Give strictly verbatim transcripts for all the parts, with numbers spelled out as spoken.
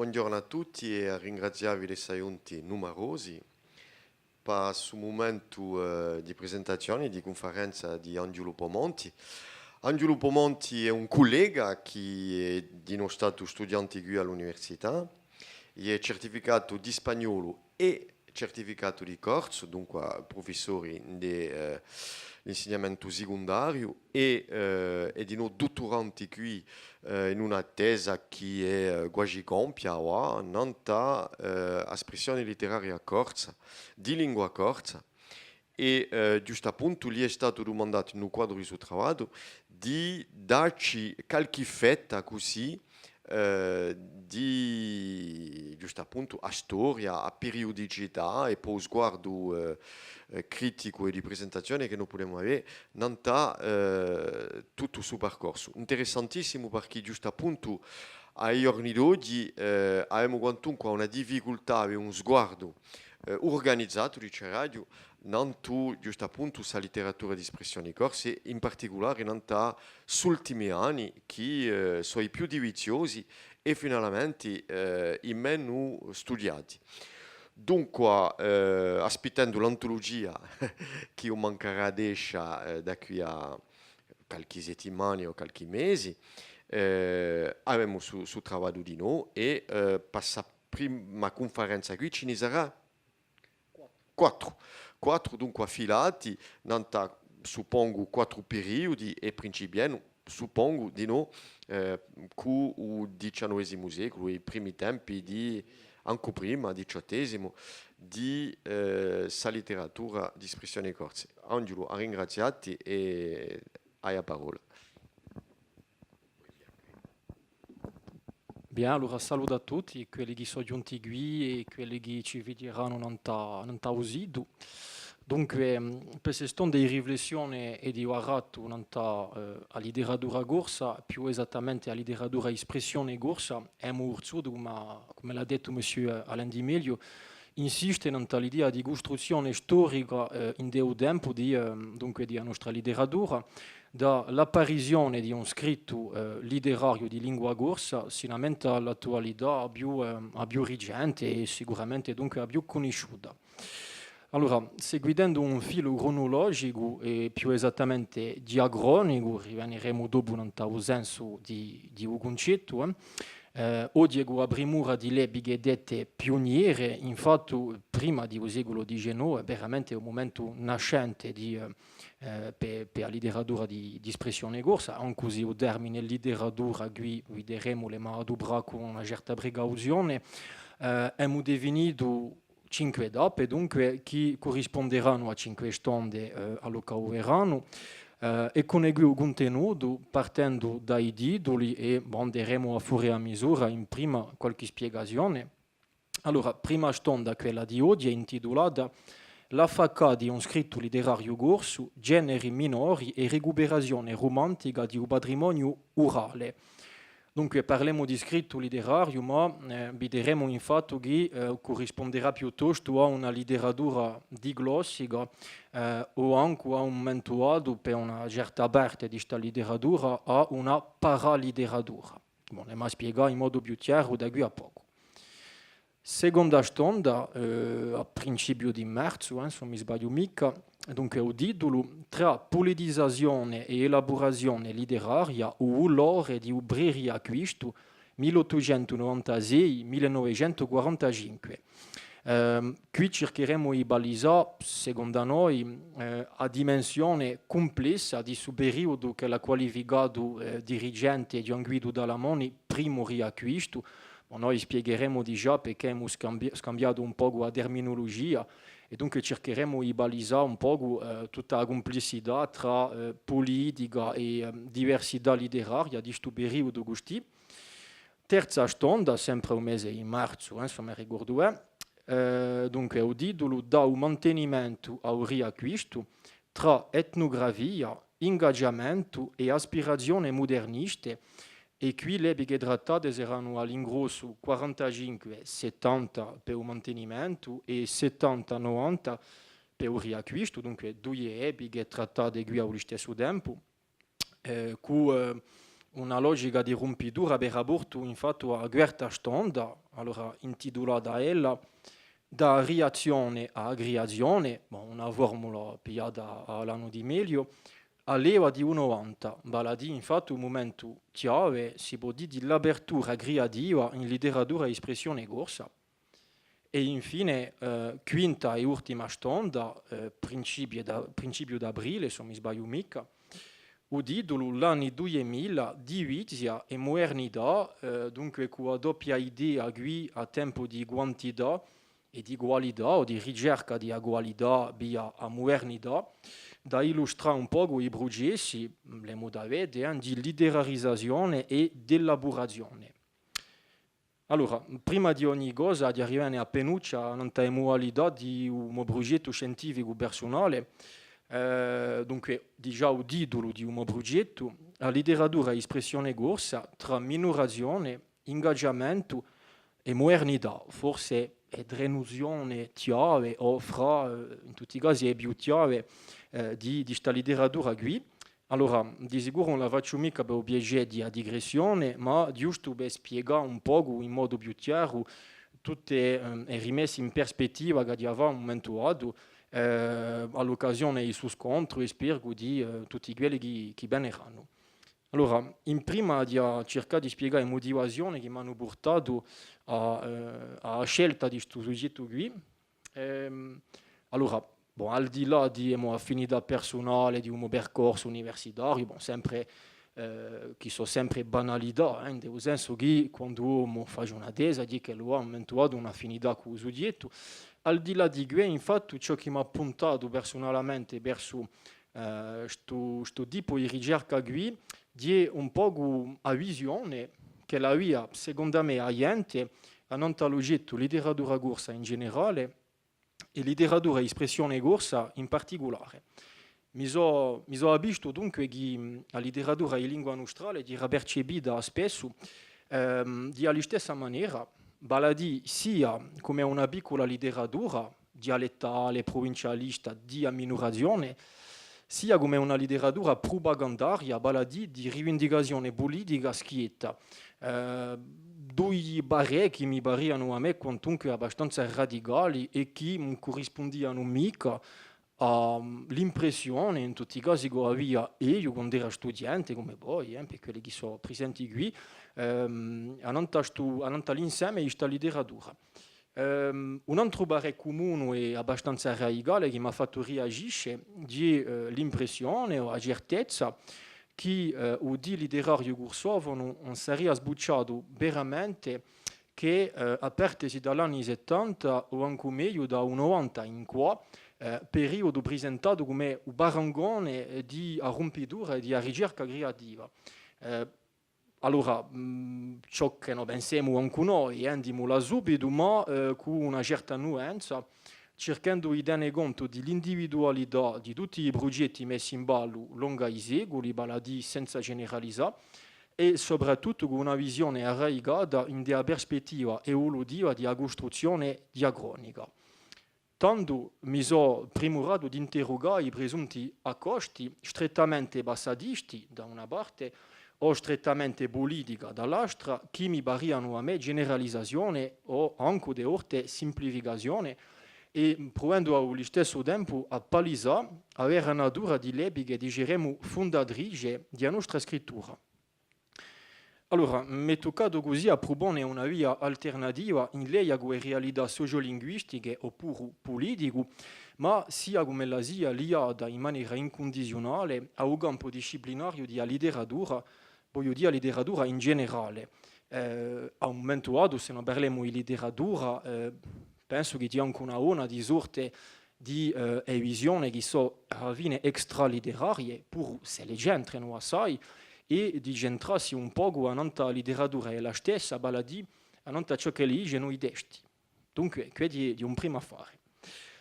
Bonghjornu à tutti è à ringrazià vi d'essa ghjunti numarosi pà stu mumentu, eh, di presentazioni, di cunferenza di Anghjulu Pomonti. Anghjulu Pomonti hè un cullega chì hè dinò statu studianti quì à l'università, hè certificatu di spagnolu è certificatu di corsu, dunque prufissori di, eh, l'insignamentu sicundariu è, eh, è dinò dutturanti quì, eh, in una tesa chì hè, eh, quasi compia, avà, nant'à, eh, a spressioni litteraria corsa, di lingua corsa. È, eh, ghjustappuntu, li hè statu dumandatu, in u quadru di u so travagliu, di dacci calchì fetta cusì, eh, di, ghjustappuntu, a storia, a piriudicità è po u sguardu, eh, eh, criticu è di presentazione chì no pudemu avè nant'à, eh, tuttu stu parcorsu. Interessantissimu parchì, ghjustappuntu, à i ghjorni d'oghji, eh, avemu quantunque una difficultà à avè un sguardu, eh, urganizatu, diceraghju, nantu, ghjustappuntu, sta litteratura di spressioni corsi, in particulari nant'à st'ultimi anni, chì, eh, sò i più diviziosi è finalmenti, eh, i menu studiati. Dunqua, eh, aspittendu l'antulugia chì ùn mancarà d'escia, eh, da quì à calchì settimani o calchì mesi, eh, avemu stu, stu travagliu dinò è, eh, pà sta prima cunferenza quì ci ni sarà quattru. Quattru, dunqua, filati, nant'à, suppongu, quattru periudi è principiendu, suppongu, dinò, eh, cù u diciannovesimu seculu, i primi tempi di, ancu prima, diciottesimu, di, eh, sta litteratura di spressioni corsi. Anghjulu, à ringraziatti è hai a parolla. Bien, allora salutu à tutti, quelli chì sò ghjunti quì è quelli chì ci videranu nant'à, nant'à u situ. Dunque, mm, per ste stonde di riflessione è di barattu nant'à, eh, a litteratura corsa, più esattamente a litteratura di spressione corsa, emu vulsutu, cum'è, cum'è l'hà dettu Monsieur Alain Di Meglio, insiste nant'à l'idea di custruzzione storica, eh, ind'u tempu di, ehm, dunque, di a nostra litteratura, da l'apparizione di un scrittu, eh, litterariu di lingua corsa, sinamente à l'attualità a più, ehm, a più ricente è sicuramente, dunque, a più cunnisciuta. Allora, seguitendu un filu crunulogicu è più esattamente diacronicu, riveneremu dopu nant'à u sensu di, di u cuncettu, eh, Eh, oghje cù a primura di l'epiche dette piuniere, infatti, prima di u seculu dicennove, veramente un mumentu nascente di, eh, eh, per, per a litteratura di, di spressione corsa, ancu s'è u termine litteratura quì, videremu, l'emu à aduprà cù una certa precauzione, eh, emu definitu cinque tappe, dunque, chì currisponderanu à cinque stonde, eh, à u cauveranu, eh, è cù u cuntenutu, partendu da i tituli, è, bon, anderemu à fur è à misura, in prima qualchì spiegazione. Allora, prima stonda, quella di oghje, hè intitulata L'affaccà di un scrittu litterariu corsu, generi minori è ricuperazione rumantica di u patrimoniu urale. Dunque, parlemu di scrittu litterariu, ma, eh, videremu infatti chì, eh, currisponderà piuttostu à una litteratura diglossica, eh, o ancu à un mumentu datu, per una certa parte di sta litteratura, à una paralitteratura. Bon, l'emu à spiegà in modu più chjaru da quì à pocu. Seconda stonda, eh, à principiu di marzu, eh, s'ùn mi sbagliu micca, dunque u titulu, Trà pulitizazione è elaburazione litteraria, u vulore di u preriacquistu, mille ottucentu novantasei, mille novecentu quarantacinque. Ehm, quì circheremu di palisà, secondu à noi, eh, a dimensione cumplessa di stu periudu ch'ellu hà qualificatu, eh, di righjente Ghjuvan Guidu Talamoni, primu riacquistu, ma noi spiegheremu digià perchè emu scambi-, scambiatu un pocu a terminulugia, è dunque circheremu di palisà un pocu, eh, tutta a cumplessità trà, eh, pulitica è, ehm, diversità litteraria di stu periudu custì. Terza stonda, sempre u mese di marzu, eh, s'o mi ricordu bè, eh, dunque, u titulu, Da u mantenimentu à u riacquistu, trà etnugrafia, ingagiamentu è aspirazione muderniste, è quì l'epiche trattate seranu à l'ingrossu quarantacinque settanta per u mantenimentu è settanta novanta per u riacquistu, dunque duie epiche trattate quì à u listessu tempu, eh, cù, eh, una logica di rumpitura per raportu, infatti, à a quarta stonda, allora intitulata ella, Da riazzione à a criazione, bon, una formula pigliata à l'annu di megliu, a leva di u novanta, vale à dì, infatti, un mumentu chjave, si pò dì, di l'apertura criativa in literatura d'espressione corsa. È infine, eh, quinta è ultima stonda, eh, principiu d'a-, principiu d'aprile, s'o mi sbagliu micca, u titulu, L'anni duiemila, divizia è mudernità, eh, dunque cù a doppia idea quì à tempu di quantità è di qualità, o di ricerca di a qualità via a mudernità, da illustrà un pocu i prucessi, l'emu da vede, eh, di literarizazione è d'elaburazione. Allora, prima di ogni cosa, aghju da rivene appenuccia annant'à e mudalità di u mo prugettu scientificu persunale, eh, dunque, digià u titulu di u mo prugettu, a literatura d'espressione corsa trà minurazione, ingagiamentu è mudernità, forse hè trè nuzione chjave, o fra, eh, in tutti i casi hè più chjave, eh, di, di sta literatura quì. Allora, di sicuru ùn la facciu micca per u piacè di a digressione, ma ghjustu per spiegà un pocu in modu più chjaru tutte, ehm, e rimesse in perspettiva ch'aghju da fà à un mumentu datu, eh, à l'occasione di stu scontru è sperigu di, eh, tutti quelli chì, chì veneranu. Allora, in prima aghju da circà di spiegà e mutivazione chì m'anu purtatu à, eh, à a scelta di stu sughjettu quì. Ehm, allora, bon, al di là di e mo affinità persunale, di u mo percorsu universitariu, bon, sempre, eh, chì sò sempre banalità, eh, in u sensu chì quandu omu face una tesa, dì ch'ellu hà ammentuatu un'affinità cù u sughjettu, al di là di què, infatti, ciò chì m'hà puntatu persunalmente versu, eh, stu, stu tipu di ricerca quì, hè un pocu a visione ch'ella avia, secondu à mè, a ghjente, annant'à l'oghjettu literatura corsa in generale, è literatura d'espressione corsa in particulare. Mi sò, mi sò avvistu dunque chì, mm, a literatura di lingua nustrale era percepita spessu, ehm, di a listessa manera, vale à dì sia cum'è una piccula literatura dialettale, pruvincialista, di amminurazione, sia cum'è una literatura prupagandaria, vale à dì di rivindicazione pulitica schietta, eh, dui parè chì mi parianu à mè quantunque abbastanza radicali è chì ùn currispundianu micca à, mm, l'impressione, in tutti i casi, ch'o avia eiu quand'era studiente, cum'è voi, eh, per quelli chì sò prisenti quì, ehm, annant'à stu, annant'à l'inseme di sta literatura. Ehm, un antru parè cumunu è abbastanza radicale chì m'hà fattu riagisce, hè, eh, l'impressione o a certezza chì, eh, u dì literariu cursofonu ùn saria sbucciatu veramente chè, eh, à partesi da l'anni settanta o ancu megliu da u novanta in quà, eh, periodu prisentatu cum'è u parangone, eh, di a rumpitura è di a ricerca criativa. Eh, Allora, mm, ciò chì no pensemu ancu noi, eh, dimula subitu, ma, eh, cù una certa nuanza, circhendu di tene contu di l'individualità di tutti i prugetti messi in ballu longu à i seculi, vale à dì senza generalizà, è soprattuttu cù una visione arradicata in a perspettiva evolutiva di a custruzzione diacronica. Tandu mi sò primuratu d'interrugà i presunti accosti strettamente passatisti, da una parte, o strettamente pulitica, da l'altra, chì mi parianu à mè generalizazione o ancu di volte simplificazione, è pruvendu à u listessu tempu à palisà a vera natura di l'epiche, diceremu, fundatrice di a nostra scrittura. Allora, m'hè tuccatu cusì à prupone una via alternativa in leia cù e realità sociolinguistiche o puru puliticu, ma sia cum'ella sia liata in manera incundiziunale à u campu disciplinariu di a literatura, vogliu dì a literatura in generale. Eh, à un mumentu datu, s'è no parlemu di literatura, eh, pensu chì ci hè ancu una bona di sorte di, eh, e visione chì sò à a fine extraliterarie, puru s'elle c'entrenu assai, è di centrassi un pocu annant'à a literatura ella stessa, vale à dì annant'à ciò ch'elli dicenu i testi. Dunque, què hè, hè un primu affare.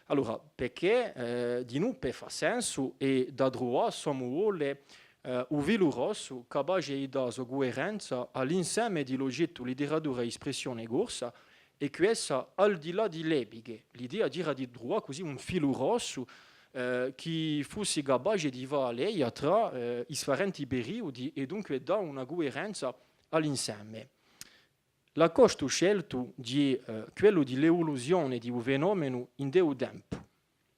Allora, perchè, eh, dinù per fà sensu hè da truvà, s'omu vole, eh, u filu rossu capace di dà a so cuerenza à l'inseme di l'ogettu literatura d'espressione corsa, è quessa al di là di l'epiche. L'idea era di truvà cusì un filu rossu, eh, chì fussi capace di fà a leia trà, eh, i sfarenti periudi è dunque dà una cuerenza à l'inseme. L'accostu sceltu hè, eh, quellu di l'evoluzione di u fenomenu ind'è u tempu.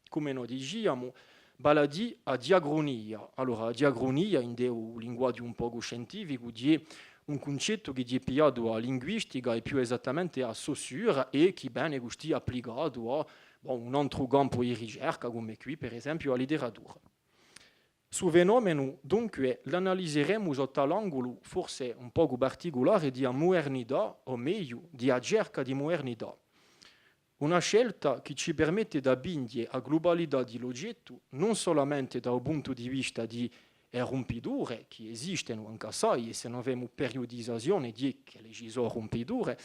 Cum'è no diciamu, vale à dì a diacrunia. Allora, a diacrunia, ind'è u linguaghju un pocu scientificu, hè un cuncettu chì hè pigliatu à a linguistica è più esattamente à Saussure è chì vene custì applicatu à, bon, un antru campu di ricerca, cum'è quì, per esempiu, a literatura. Stu fenomenu, dunque, l'analiseremu sottu à l'angulu forse un pocu particulare di a mudernità, o megliu, di a cerca di mudernità. Una scelta chì ci permette d'avvinghje a glubalità di l'ogettu, non solamente da u puntu di vista di e rumpiture, chì esistenu ancu assai, è s'è no femu periudizazione, hè ch'elle ci sò rumpiture,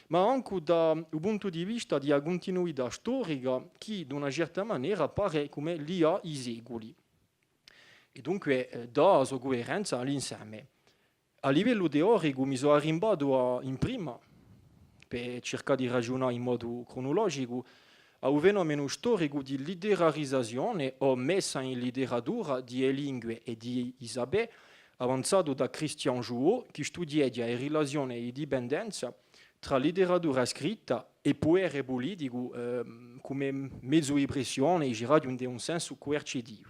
ma ancu da u puntu di vista di a cuntinuità storica, chì, d'una certa manera, pare cum'è lià i seculi. È dunque, eh, dà a so cuerenza à l'inseme. À livellu teoricu mi sò arrimbatu à, in prima, per circà di ragiunà in modu crunulogicu, à u fenomenu storicu di literarizazione o messa in literatura di e lingue è di i sapè, avanzatu da Christian Jouhaud, chì studieghja e rilazione di dipendenza trà literatura scritta è putere puliticu, ehm, cum'è mezu di pressione, diceraghju, ind'è un sensu cuercitivu.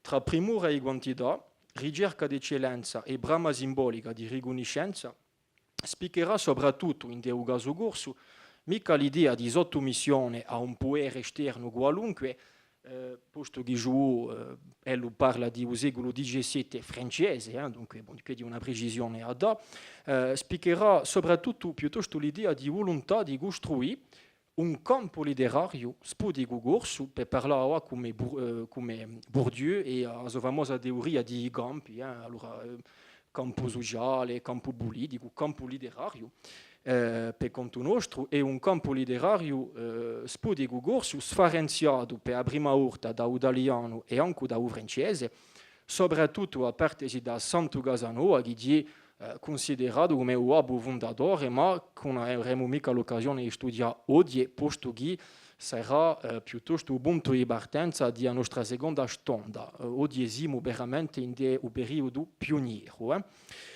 Trà primura di quantità, ricerca d'eccellenza è brama simbolica di ricunniscenza, spicherà sopratuttu, ind'è u casu corsu, micca l'idea di sottumissione à un putere esternu qualunque, eh, postu chì Jouhaud, eh, ellu parla di u seculu dicessette francese, eh, dunque, bon, quì hè una precisione à dà, eh, spicherà sopratuttu piuttostu l'idea di vuluntà di custruì un campu literariu spudicu corsu, per parlà avà cum'è Bour-, eh, cum'è Bourdieu è a so famosa teoria di i campi, eh, allora, eh, campu suciale, campu puliticu, campu literariu, eh, per contu nostru, è un campu literariu, eh, spudicu corsu, sfarenziatu per a prima volta da u talianu è ancu da u francese, sopratuttu à partesi da Santu Casanova, chì hè, eh, cunsideratu cum'è u babbu fundatore, ma chì ùn averemu micca l'occasione di studià oghje, postu chì sarà, eh, piuttostu u puntu di partenza di a nostra seconda stonda. Eh, oghje simu veramente ind'è u periudu piunieru, eh.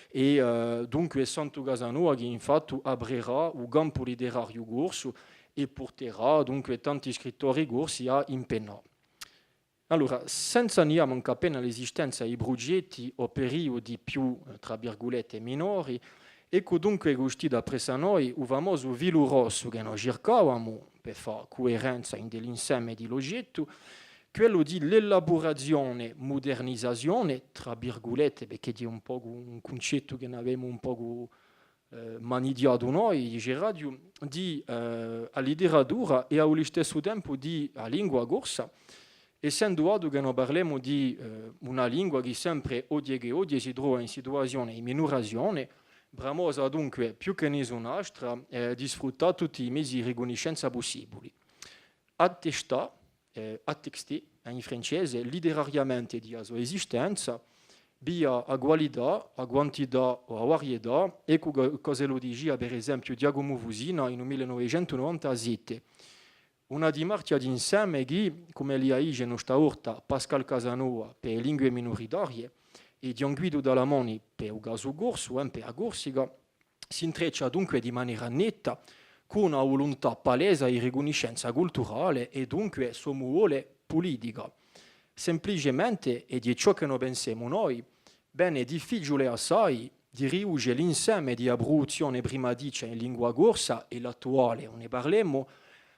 È, eh, dunque Santu Casanova chì infatti aprirà u campu literariu corsu è purterà dunque tanti scrittori corsi à impennà. Allora, senza nià mancu appena l'esistenza di prugetti o periudi più, eh, trà virgulette, minori, eccu dunque custì dappressu à noi u famosu filu rossu chì no circavamu, per fà cuerenza ind'è l'inseme di l'ogettu, quellu di l'elaburazione, mudernizazione, trà virgulette, perchè hè un pocu un cuncettu chì n'avemu un pocu eh, manighjatu noi, diceraghju, di, eh, a literatura è à u listessu tempu di a lingua corsa, essendu datu chì no parlemu di, eh, una lingua chì sempre, oghje chì oghje, si trova in situazione di minurazione, bramosa dunque più chè nisun'altra, eh, di sfruttà tutti i mezi di ricunniscenza pussibuli. Attestà, eh, attester, eh, in francese, literariamente di a so esistenza, via a qualità, a quantità o a varietà, eccu co-, cosa ellu dicia, per esempiu, Ghjacumu Fusina in u mille novecentu novantasette. Una dimarchja d'inseme chì, cum'elli a dice sta volta Pascal Casanova per e lingue minuritarie è Ghjuvan Guidu Talamoni per u casu corsu, eh, per a Corsica, s'intreccia dunque di manera netta cù una vuluntà palesa di ricunniscenza culturale è dunque, s'omu vole, pulitica. Simpliciamente, è hè ciò chì no pensemu noi, vene difficiule assai di riduce l'inseme di a pruduzzione primadicia in lingua corsa, è l'attuale, ùn ne parlemu,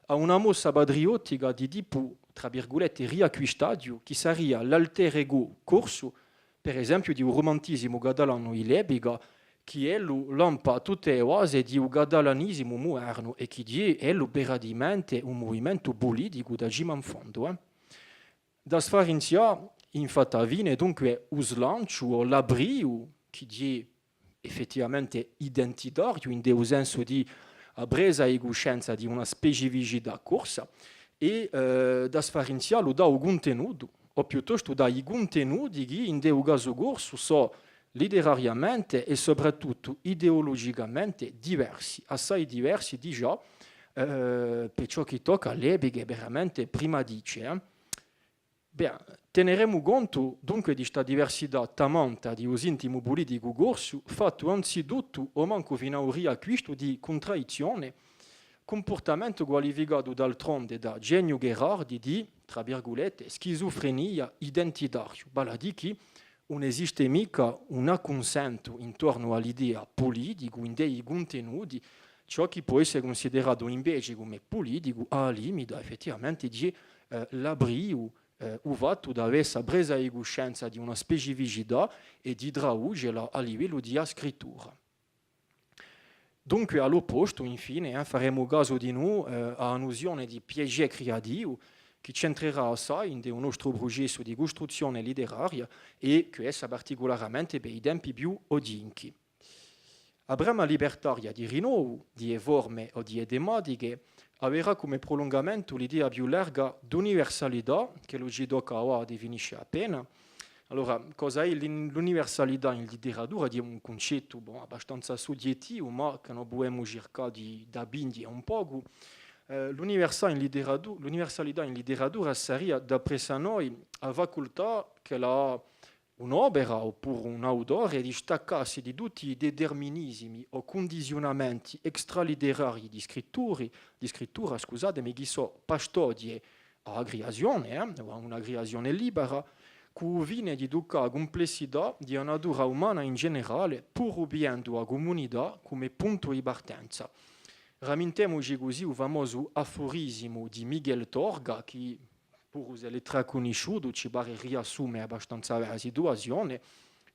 à una mossa patriottica di tipu, trà virgulette, riacquistaghju, chì saria l'alter ego corsu per esempiu, di u rumantisimu catalanu di l'epica, chì ellu lampa tutte e base di u catalanisimu mudernu è chì hè ellu veramente un muvimentu puliticu da cima in fondu, eh. Da sfarinzià, infatti, à a fine, dunque, u slanciu o l'abbriu, chì hè effettivamente identitariu, ind'u sensu di a presa di cuscenza di una specificità corsa, è, eh, da sfarinzià lu da u cuntenutu, o piuttostu da i cuntenuti chì, ind'u casu corsu, sò literariamente è soprattuttu ideologicamente diversi, assai diversi digià, eh, per ciò chì tocca à l'epiche veramente primadice, eh. Bè, teneremu contu, dunque, di sta diversità tamanta di u sintimu puliticu corsu, fattu anzituttu, o mancu fin'à u riacquistu, di cuntraizzione, cumpurtamentu qualificatu d'altronde da Geniu Gherardi di, trà virgulette, schizufrenia identitariu, vale à dì chì ùn esiste micca un accunsentu intornu à l'idea puliticu, ind'è i cuntenuti, ciò chì pò esse cunsideratu invece cum'è puliticu, à a limita, effettivamente, di, eh, l'abbriu, eh, u fattu d'avè essa presa di cuscenza di una specificità è di traducela à livellu di a scrittura. Dunque, à l'oppostu, infine, eh, faremu casu dinù, eh, à a nuzione di piacè criativu, chì c'entrerà assai in u nostru prucessu di custruzzione literaria è chì hè essa particularamente per i tempi più oghjinchi. A brama libertaria di rinnovu, di e forme o di e tematiche, averà cum'è prulungamentu l'idea più larga d'universalità, ch'ellu ci tocca avà à definisce appena. Allora, cosa hè l'in-, l'universalità in literatura? Hè un cuncettu, bon, abbastanza sughjettivu, ma chì no pudemu circà di, d'avvinghje un pocu. Eh, l'universà in literatu-, l'universalità in literatura saria, d'appressu à noi, a facultà ch'ella hà un'opera, oppuru un autore, di staccassi di tutti i determinisimi o cundiziunamenti extraliterari di scritturi, di scrittura, scusatemi, chì sò pastodie à a criazione, eh, à una criazione libera, cù u fine di tuccà a cumplessità di a natura umana in generale, puru videndu a cumunità cum'è puntu di partenza. Ramintemuci cusì u famosu afurisimu di Miguel Torga, chì puru s'ellu hè tracunnisciutu, ci pare riassume abbastanza bè a situazione,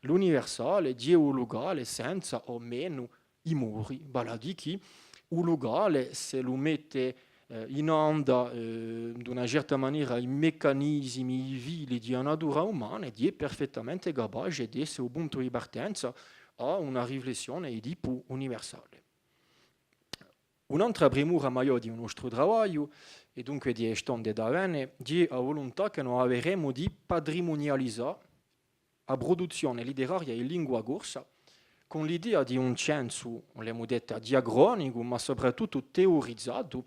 l'universale hè u lucale senza o menu i muri, vale à dì chì u lucale, s'ellu mette, eh, in anda, eh, d'una certa manera i meccanisimi, i fili di a natura umana, hè perfettamente capace d'esse u puntu di partenza à una riflessione di tipu universale. Un'antra primura maiò di u nostru travagliu, è dunque di e stonde da vene, hè a vuluntà chì no averemu di patrimunializà a pruduzzione literaria in lingua corsa, cù l'idea di un censu, l'emu detta, diacronicu, ma soprattuttu teorizatu,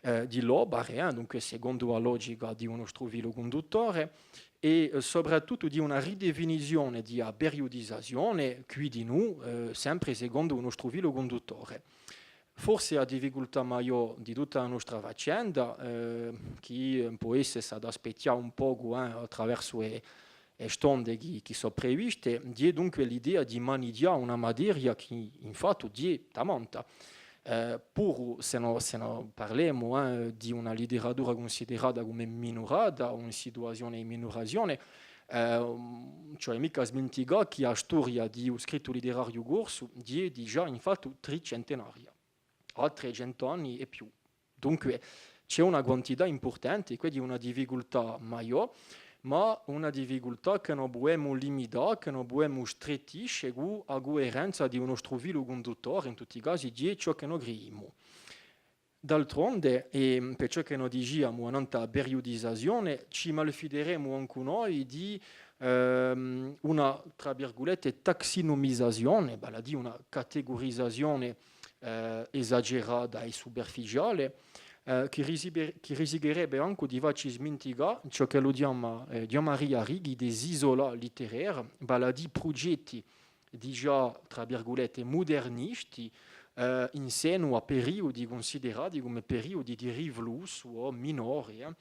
eh, di l'opere, eh, dunque secondu a logica di u nostru filu cunduttore, è, eh, soprattuttu di una ridefinizione di a periudizazione, quì dinù, eh, sempre secondu u nostru filu cunduttore. Forse a difficultà maiò di tutta a nostra faccenda, eh, chì, eh, pò esse s'hà da spichjà un pocu, eh, attraversu e, e stonde chì, chì sò previste, hè dunque l'idea di manighjà una materia chì, infatti, hè tamanta. Eh, puru s'è no, s'è no parlemu, eh, di una literatura cunsiderata cum'è minurata o in situazione di minurazione, eh, ùn ci hè micca à sminticà chì a storia di u scrittu literariu corsu hè digià, infatti, tricentenaria, hà trecentu anni è più. Dunque, ci hè una quantità impurtante, quindi una difficultà maiò, ma una difficultà chì no pudemu limità, chì no pudemu strettisce cù a cuerenza di u nostru filu cunduttore, in tutti i casi, hè ciò chì no cridimu. D'altronde, è per ciò chì no diciamu annant'à a periudizazione, ci malfideremu ancu noi di, ehm, una, trà virgulette, tassinomizazione, vale à dì una categurizazione, eh, esagerata è superficiale, eh, chì risipe-, chì risicherebbe ancu di facci sminticà ciò ch'ellu chjama, eh, Jean-Marie Arrighi, des isolats littéraires, vale à dì prugetti digià, trà virgulette, mudernisti, eh, in senu à periudi cunsiderati cum'è periudi di riflussu o minori, eh.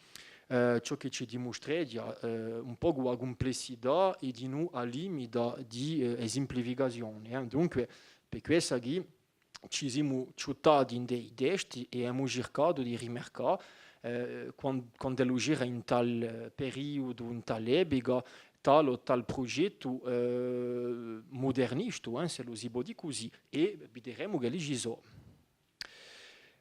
Eh, ciò chì ci dimustreghja, eh, un pocu a cumplessità è dinù a limita di, eh, e simplificazione, eh. Dunque, per quessa chì ci simu ciuttati in i testi è emu circatu di rimarcà, eh, quan-, quand'ellu c'era in tal, eh, periudu, in tal epica, tal o tal prugettu, eh, mudernistu, eh, s'ellu si pò dì cusì, è videremu ch'elli ci sò.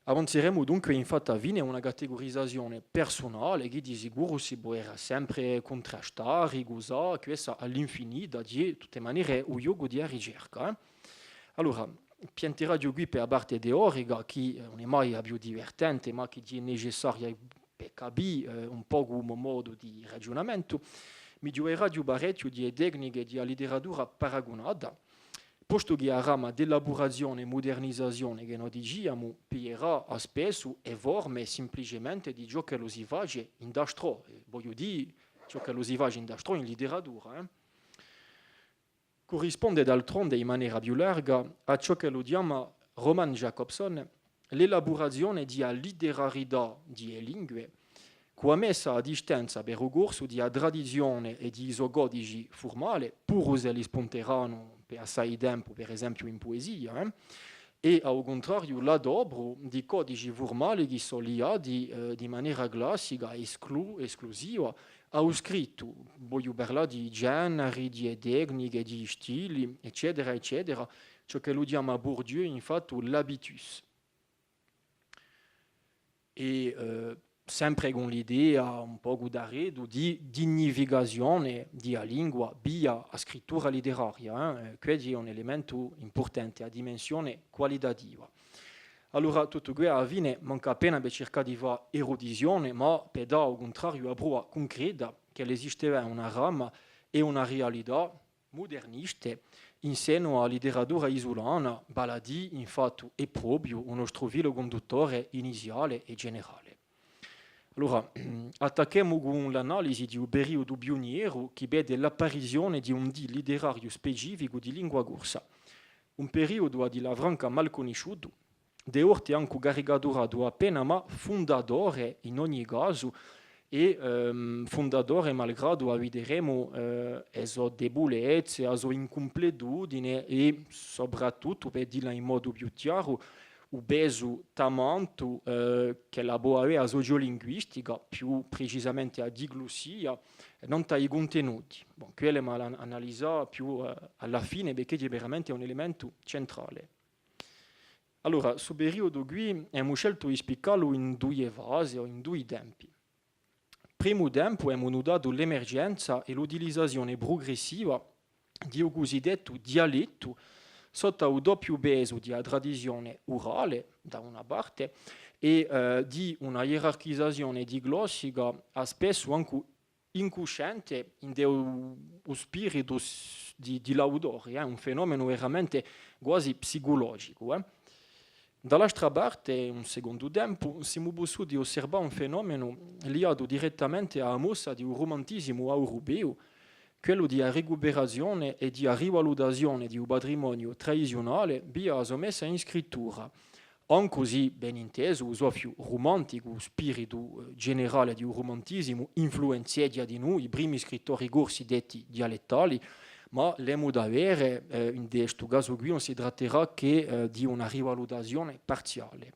Avanzeremu dunque infatti à a fine una categurizazione persunale chì di sicuru si puderà sempre cuntrastà, ricusà, quessa à l'infinita, di tutte manere u ghjocu di a ricerca, eh. Allora, pianteraghju quì per a parte teorica, chì, eh, ùn hè mai a più divertente, ma chì hè necessaria per capì, eh, un pocu u mo modu di ragiunamentu, mi ghjuveraghju parechju di e tecniche di a literatura paragunata, postu chì a rama d'elaburazione è mudernizazione chì no diciamu, piglierà à spessu e forme simpliciamente di ciò ch'ellu si face in d'astru, eh, vogliu dì, ciò ch'ellu si face in d'altrò in literatura, eh. Currisponde d'altronde in manera più larga à ciò ch'ellu chjama Roman Jakobson l'elaburazione di a literarità di e lingue, cù a messa à distanza per u corsu di a tradizione è di i so codici furmale, puru s'elli spunteranu per assai tempu, per esempiu, in puesia, eh, è, à u cuntrariu, l'adopru di codici furmali chì sò liati, eh, di manera classica, esclu-, esclusiva, à u scrittu, vogliu parlà di generi, di e tecniche, di i stili, eccetera, eccetera, ciò ch'ellu chjama Bourdieu, infatti, l'habitus. È, eh, sempre cù l'idea un pocu d'arretu di dignificazione di a lingua via a scrittura literaria, eh, eh, quessu hè un elementu impurtante, a dimensione qualitativa. Allora, tuttu què à a fine manca appena per circà di fà erudizione, ma per dà, à u cuntrariu, a prova cuncreta ch'ellu esisteva una brama è una realità muderniste in senu à a literatura isulana, vale à dì, infatti, hè propiu u nostru filu cunduttore iniziale è generale. Allora, attacchemu cù l'analisi di u periudu piunieru chì vede l'apparizione di un dì literariu specificu di lingua corsa. Un periudu, à dilla franca, mal cunnisciutu, di e volte ancu caricaturatu appena, ma fundatore in ogni casu, è, ehm, fundatore malgradu a videremu, eh, e so debulezze, a so incumpletudine è, soprattuttu, per dilla in modu più chjaru, u pesu tamantu, eh, ch'ella pò avè a sociolinguistica, più precisamente a diglussia, nant'à i cuntenuti. Bon, quella emu à l'an-, analisà più, eh, à a fine, perchè hè veramente un elementu centrale. Allora, stu periudu quì emu sceltu di spiccallu in duie fasi o in dui tempi. Primu tempu, emu nutatu l'emergenza è l'utilizazione prugressiva di u cusidettu dialettu sottu à u doppiu pesu di a tradizione urale, da una parte, è, eh, di una ierarchizazione diglossica, à spessu ancu incuscente, ind'è u, u spiritu s-, di, di l'autore, eh, un fenomenu veramente guasi psiculogicu, eh. Da l'altra parte, un secondu tempu, simu pussuti osservà un fenomenu liatu direttamente à a mossa di u rumantisimu europeu, quellu di a ricuperazione è di a rivalutazione di u patrimoniu tradiziunale via a so messa in scrittura, ancu sì, ben intesu, u soffiu rumanticu, u spiritu, eh, generale di u rumantisimu, influenzeghja dinù i primi scrittori corsi detti dialettali, ma l'emu da vede, eh, in stu casu quì ùn si tratterà chè, eh, di una rivalutazione parziale.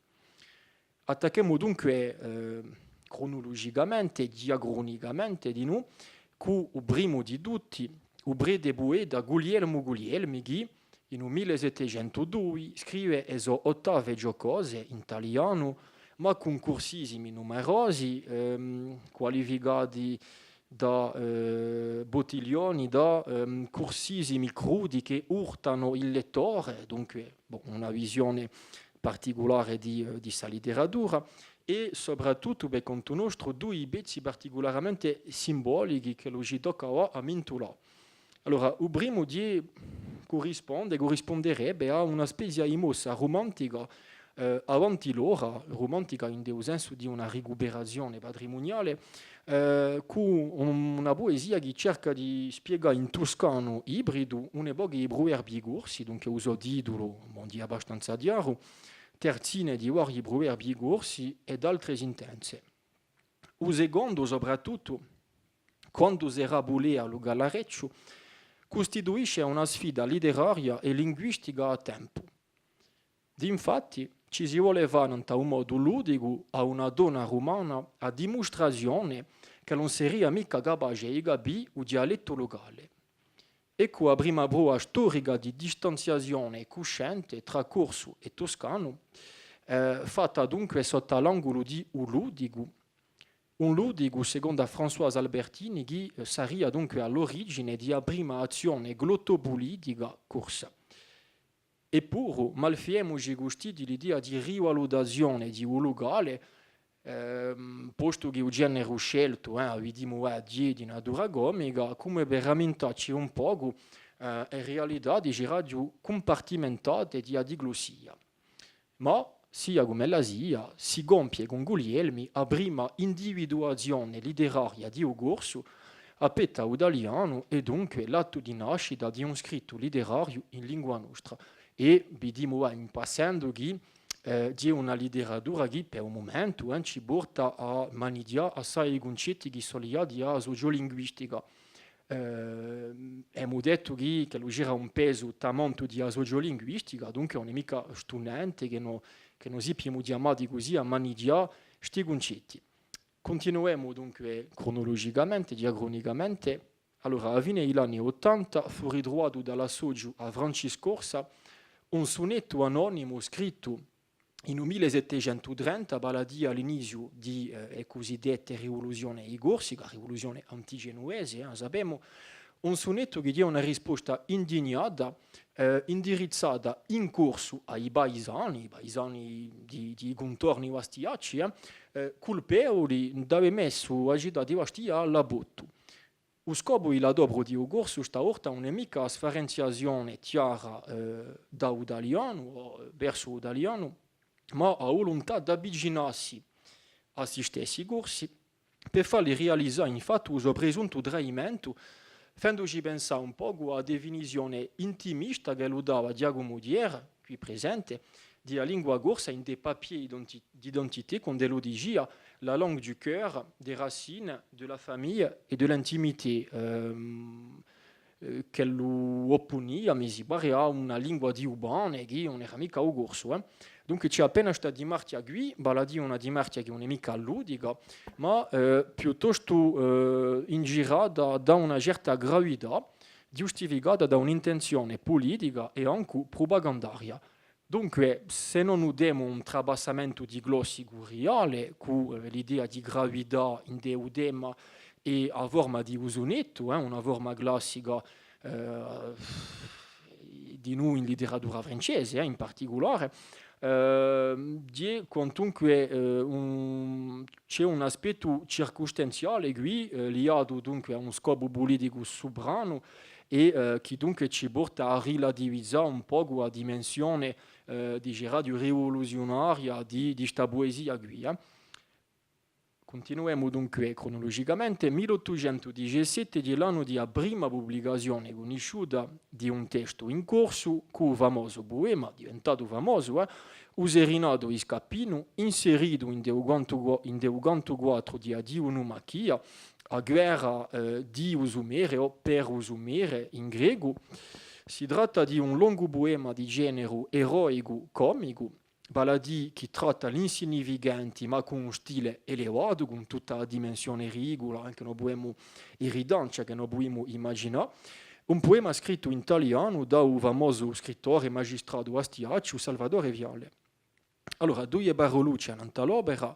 Attacchemu dunque, eh, cronulugicamente, diacrunicamente dinù, cù u primu di tutti, u prete pueta Guglielmu Guglielmi, chì, in u mille settecentu dui, scrive e so ottave ghjocose in talianu, ma cù cursisimi numerosi, ehm, qualificati da, eh, Bottiglioni, da, ehm, cursisimi crudi chì urtanu il lettore, dunque, bon, una visione particulare di, eh, di sta literatura, è soprattuttu per contu nostru dui pezzi particularamente simbolichi ch'ellu ci tocca avà à mintuvà. Allora, u primu di currisponde, currisponderebbe à una spezia di mossa rumantica, eh, avanti l'ora, rumantica in u sensu di una ricuperazione patrimuniale, eh, cù un-, una puesia chì cerca di spiegà in tuscanu ibridu un pocu di pruverbii corsi, dunque u so titulu, bon, hè abbastanza chjaru, terzine di vari pruverbii corsi è d'altre sintenze. U secondu, soprattuttu, Quandu serà vulea lu gallarecciu, custituisce una sfida literaria è linguistica à tempu. D'infatti, ci si vole fà nant'à un modu ludicu à una donna rumana a dimustrazione ch'ella ùn seria micca capace di capì u dialettu lucale. Eccu a prima prova storica di distanziazione cuscente trà corsu è tuscanu, eh, fatta dunque sottu à l'angulu di u ludicu, un ludicu, secondu à Françoise Albertini, chì, eh, saria dunque à l'origine di a prima azzione glottopulitica corsa. Eppuru, malfiemuci custì di l'idea di rivalutazione di u lucale, ehm, postu chì u generu sceltu, eh, a vidimu avà, hè di natura comica, cum'è per rammintacci un pocu, eh, e realità, diceraghju, cumpartimentate di a diglussia. Ma, sia cum'ella sia, si compie cun Guglielmi a prima individuazione literaria di u corsu, appetta u talianu è dunque l'attu di nascita di un scrittu literariu in lingua nostra. È vidimu và in passendu chì, eh, ghjè una literatura chì per u mumentu, eh, ci porta à manighjà assai i cuncetti chì sò liati à a sociolinguistica. Eh, emu dettu chì, chì ellu c'era un pesu tamantu di a sociolinguistica, dunque ùn hè micca stunente chì no, chì no sippimu chjamati cusì à manighjà sti cuncetti. Cuntinuemu dunque cronulogicamente, diacrunicamente. Allora, à a fine di l'anni ottanta, fù ritruvatu da l'associu A Franciscorsa un sunettu anonimu scrittu in u mille settecentu trenta, vale à dì à l'iniziu di, eh, e cusiddette rivoluzione di Corsica, rivoluzione antigenuvese, eh, a sapemu, un sunettu chì ghjè una risposta indignata, eh, indirizzata in corsu à i paisani, i paisani di, di i cuntorni bastiacci, eh, eh, culpevuli d'avè messu a cità di Bastia à l'abbottu. U scopu di l'adopru di u corsu sta volta ùn hè micca a sfarenziazione chjara, eh, da u talianu o, eh, versu u talianu, ma a vuluntà d'avvicinassi à si stessi corsi, per falli rializà infatti u so presuntu tradimentu, fenduci pensà un pocu à a definizione intimista ch'ellu dava Ghjacumu Thiers, quì presente, di a lingua corsa in des papiers d'identi-, d'identité, quand'ellu dicia la langue du cœur, des racines, de la famille et de l'intimité. Ehm, eh, ch'ellu oppunia, mi si pare, à una lingua di u pane, chì ùn era micca u corsu, eh. Dunque, ci hè appena sta dimarchja quì, vale à dì una dimarchja chì ùn hè micca ludica, ma, eh, piuttostu, eh, ingirata da una certa gravità, ghjustificata da un'intenzione pulitica è ancu prupagandaria. Dunque, s'è no nutemu un trapassamentu diglossicu riale, cù, eh, l'idea di gravità ind'è u tema è a forma di u sunettu, eh, una forma classica, eh, dinù in literatura francese, eh, in particulare, eh, ghjè quantunque, eh, un, ci hè un aspettu circustanziale quì, eh, liatu dunque à un scopu puliticu supranu, è, eh, chì dunque ci porta à rilativizà un pocu a dimensione, eh, diceraghju, rivoluziunaria di, di sta puesia quì, eh. Cuntinuemu dunque cronulogicamente. Mille ottucentu dicessette ghjè l'annu di a prima publicazione cunnisciuta di un testu in corsu, cù u famosu puema, diventatu famosu, eh, U Serinato di Scappinu, inseritu ind'è u cantu qua-, ind'è u cantu quattru di a Diunumachia, a guerra, eh, di u sumere o per u sumere in grecu. Si tratta di un longu puema di generu eroicu comicu, vale à dì chì tratta l'insignificanti, ma cù un stile elevatu, cù tutta a dimensione ridicula, eh, chì no pudemu, irritante, chì no pudemu imaginà. Un puema scrittu in talianu da u famosu scrittore magistratu bastiacciu Salvatore Viale. Allora, duie parulucce nant'à l'opera,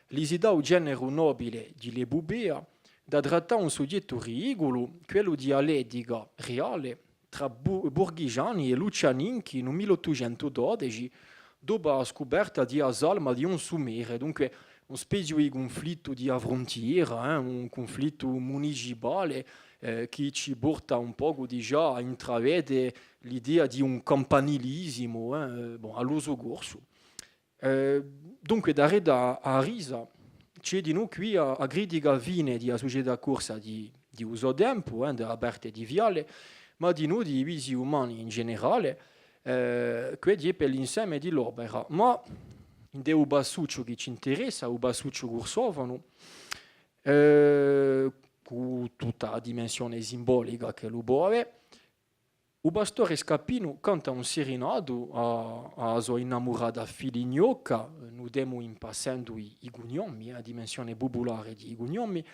li si dà u generu nobile di l'epupea, da trattà un sughjettu ridiculu, quellu di a letica riale, trà bu-, burghigiani è lucianinchi in u mille ottucentu dodeci, dopu à a scuperta di a salma di un sumere, dunque una spezia di cunflittu di a fruntiera, eh, un cunflittu municipale, eh, chì ci porta un pocu digià à intravede l'idea di un campanilisimu, eh, bon, à l'usu corsu. Eh, dunque, daretu à a risa, ci hè dinù quì a, a critica fine di a sucetà corsa di, di u so tempu, eh, da a parte di Viale, ma dinù di i vizii umani in generale, eh, chì hè per l'inseme di l'opera. Ma ind'è u passucciu chì ci interessa, u passucciu corsofonu, eh, cù tutta a dimensione simbolica ch'ellu pò avè, u pastore Scappinu canta un sirinatu à, à a so innamurata Filignocca, nutemu in passendu i, i cugnomi, eh, a dimensione pupulare di i cugnomi,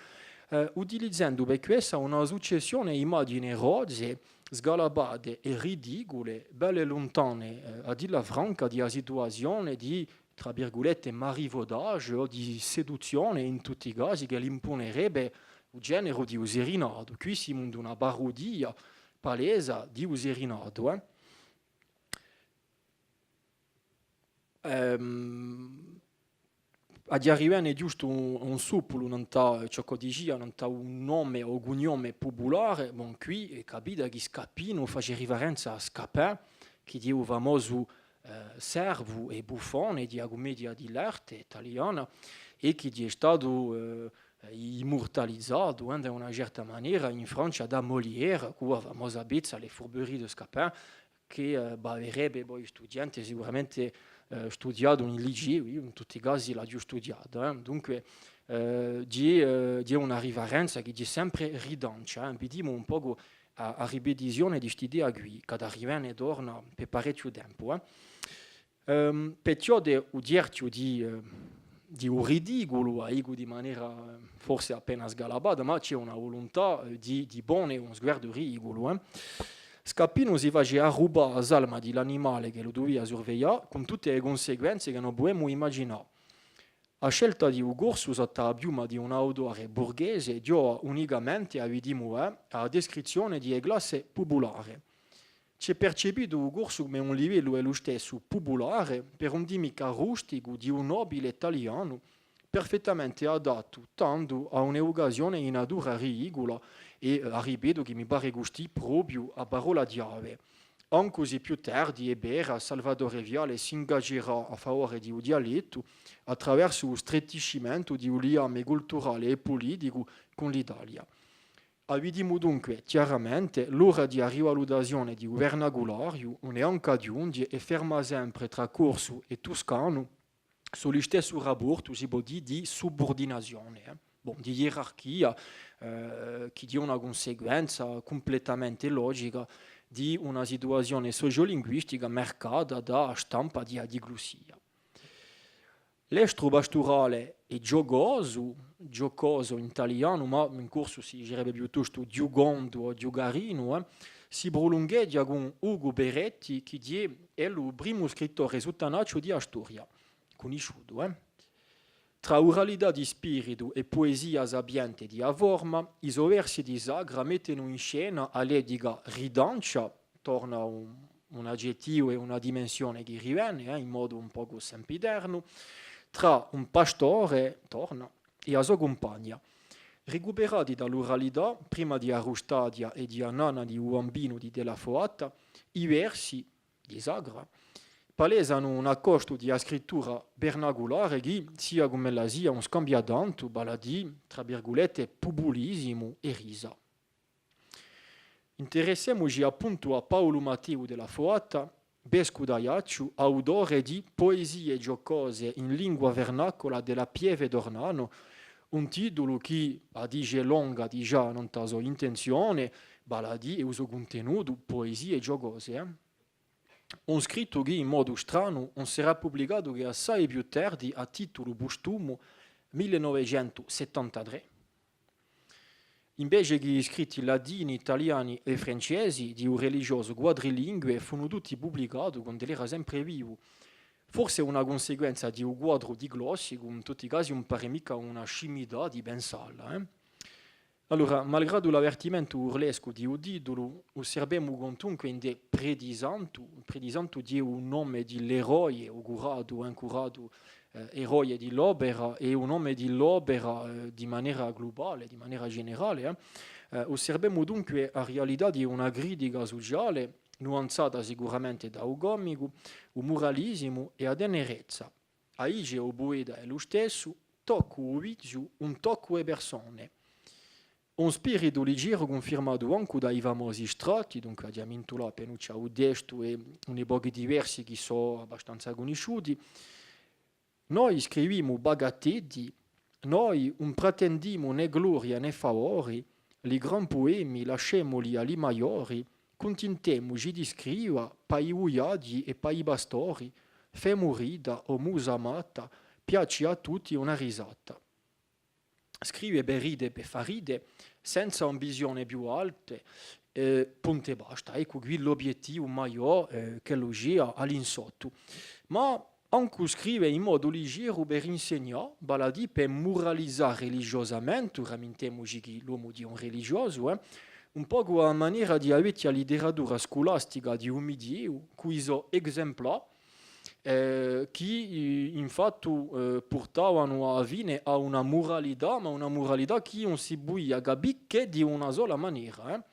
eh, utilizendu per quessa una successione d'immagine rozze, sgalabbate è ridicule, belle luntane, eh, à dilla franca, di a situazione di, trà virgulette, marivaudage o di seduzzione in tutti i casi chì l'impunerebbe u generu di u sirinatu. Quì simu in una parudia palesa di u sirinatu, eh. Ehm, aghju da rivene ghjustu un, un suppulu nant'à ciò ch'o dicia, nant'à un nome o cugnome pupulare, bon, quì, eh, capite chì Scappinu face riferenza à Scapin, chì hè u famosu, eh, servu è buffone di a cummedia di l'arte taliana, è chì hè statu, eh, eh, immurtalizatu, eh, in una certa manera, in Francia da Molière, cù a famosa pezza Les Fourberies de Scapin, chì, eh, baverebbe poi studiente sicuramente, eh, studiatu in liceu, eiu in tutti i casi l'aghju studiata, eh. Dunque, eh, ghjè, eh, ghjè una riferenza chì ghjè sempre ridancia, eh. Vidimu un pocu a, a ripetizione di st'idea quì, chì rivene è torna per parechju tempu, eh. Ehm, per chjode u chjerchju di, eh, di u ridiculu, a dicu di manera, eh, forse appena sgalabata, ma ci hè una vuluntà, eh, di, di pone un sguardu ridiculu, eh. Scapinu si face arrubà a salma di l'animale chì lu duvia surveglià, cun tutte e cunsequenze chì no pudemu imaginà. A scelta di u corsu sottu à a piuma di un autore burghese ghjova unicamente, a vidimu, eh, à a descrizzione di e classe pupulare. Ci hè percepitu u corsu cum'è un livellu ellu stessu pupulare, per ùn dì micca rusticu, di u nobile talianu, perfettamente adattu tandu à un'evucazione di natura ridicula, è, eh, a ripetu chì mi pare custì propiu a parolla chjave. Ancu s'è più tardi, hè vera, Salvatore Viale s'ingagerà à favore di u dialettu attraversu u strettiscimentu di u liame culturale è puliticu cun l'Italia. A vidimu dunque chjaramente, l'ora di a rivalutazione di u vernaculariu ùn hè ancu à ghjunghje è ferma sempre trà corsu è tuscanu, sù listessu raportu, si pò dì, di suburdinazione, eh. Bon, di ierarchia, eh, chì ghjè una cunsequenza cumplettamente logica di una situazione sociolinguistica marcata da a stampa di a diglussia. L'estru pasturale è ghjocosu, giocoso in talianu, ma in corsu si dicerebbe piuttostu ghjucondu o ghjucarinu, eh, si prulungheghja cun Ugu Peretti, chì ghjè, hè u primu scrittore suttanacciu di a storia, cunnisciutu, eh. Trà uralità di spiritu è puesia sapiente di a forma, i so versi di sagra mettenu in scena a letica ridancia, torna un, un aggettivu è una dimensione chì rivene, eh, in modu un pocu sempiternu, trà un pastore, torna, è a so cumpagna. Ricuperati da l'uralità, prima di a rustaghja è di a nana di u Bambinu di Della Foata, i versi, di sagra, palesanu un accostu di a scrittura vernaculare chì, sia cum'ella sia, ùn scambia tantu, vale à dì, trà virgulette, pupulisimu è risa. Interessemuci appuntu à Paulu Matteu Della Foata, vescu d'Aiacciu, autore di Poesie giocose in lingua vernacola della Pieve d'Ornano, un titulu chì a dice longa digià nant'à a so intenzione, vale à dì, è u so cuntenutu, poesie giocose, eh. Un scrittu chì, in modu stranu, ùn serà publicatu chè assai più tardi à titulu pustumu, mille novecentu settantatrè. Invece chì i scritti latini, taliani è francesi di u religiosu quadrilingue funu tutti publicati quand'ellu era sempre vivu. Forse una cunsequenza di u quadru diglossicu, in tutti i casi ùn pare micca una scimità di pensalla, eh. Allora, malgradu l'avvertimentu burlescu di u titulu, usservemu quantunque ind'è Predisantu, Predisantu ghjè u nome di l'eroe, o curatu, incuratu, eh, eroe di l'opera, è u nome di l'opera, eh, di manera glubale, di manera generale, eh. Eh, usservemu dunque a realità di una critica suciale, nuanzata sicuramente da u comicu, u muralisimu è a tenerezza. A dice u pueta ellu stessu, toccu u viziu, ùn toccu e persone. Un spiritu ligeru cunfirmatu ancu da i famosi stratti, dunque aghju à mintuvà appinuccia u testu è uni pochi di versi chì sò abbastanza cunnisciuti. Noi scrivimu bagateddi, noi ùn pretendimu nè gloria nè favori, li gran puemi lascemuli à li maiori, cuntintemuci di scriva pà i vuiaghji è pà i pastori, femu rida o musa matta, piaci à tutti una risata. Scrive per ride è per fà ride, senza ambizione più alte, eh, puntu è basta. Eccu quì l'obiettivu maiò, eh, ch'ellu sia à l'insottu. Ma ancu scrive in modu ligeru per insegnà, vale à dì per muralizà religiosamente, rammintemuci chì l'omu ghjè un religiosu, eh, un pocu à manera di a vechja literatura sculastica di u Midieu, cù i so exemplà, eh, chì, eh, infatti, eh, purtavanu à a fine à una muralità, ma una muralità chì ùn si pudia capì chè di una sola manera, eh.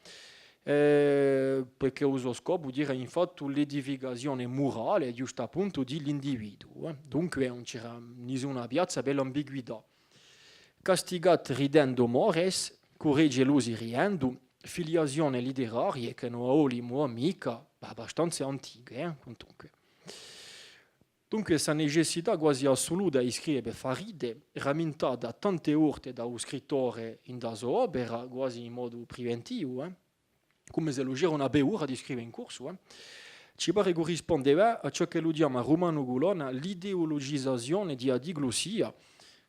Eh, perchè u so scopu era infatti l'edificazione murale, ghjustappuntu, di l'individuu, eh. Dunque ùn c'era nisuna piazza per l'ambiguità. Castigat ridendo mores, curregelusi riendu, filiazione literarie chì no a volimu micca, abbastanza antiche, eh, quantunque. Dunque, sta necessità guasi assuluta di scrive pè fà ride, ramintata tante volte da u scrittore in da so opera, guasi in modu priventivu, eh, cum'è s'ellu c'era una paura di scrive in corsu, eh, ci pare currisponde bè à ciò ch'ellu chjama Rumanu Colonna l'ideulugizazione di a diglussia,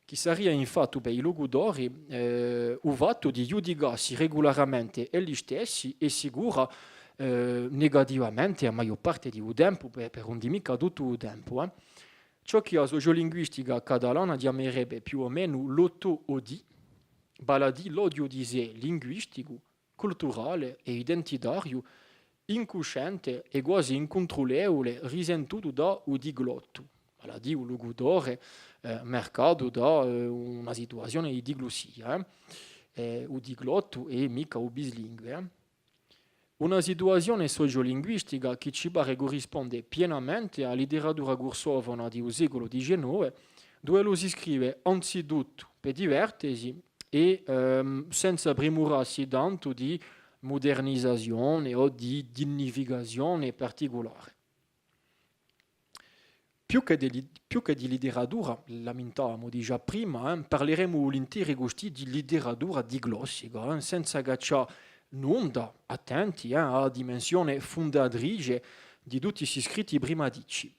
chì saria infatti pè i lucutori, eh, u fattu di ghjudicassi regularamente elli stessi è sicura, eh, negativamente a maiò parte di u tempu, per, per ùn dì micca tuttu u tempu, eh. Ciò chì a sociolinguistica catalana chjamerebbe più o menu l'auto-odi, vale à dì l'odiu di sè linguisticu, culturale è identitariu, incusciente è guasi incuntrulevule, risentutu da u diglottu, vale à dì u lucutore, eh, marcatu da, eh, una situazione di diglussia, eh. Eh, u diglottu è micca u bislingue, eh. Una situazione sociolinguistica chì ci pare currisponde pienamente à a literatura cursofona di u seculu dicennove, duve ellu si scrive anzituttu pè divertesi è, ehm, senza primurassi tantu di mudernizazione o di dignificazione particulare. Più chè di li-, più chè di literatura, l'amintavamu digià prima, eh, parleremu vulinteri custì di literatura diglossica, eh, senza caccià nunda, attenti, eh, à a dimensione fundatrice di tutti sti scritti prima dici.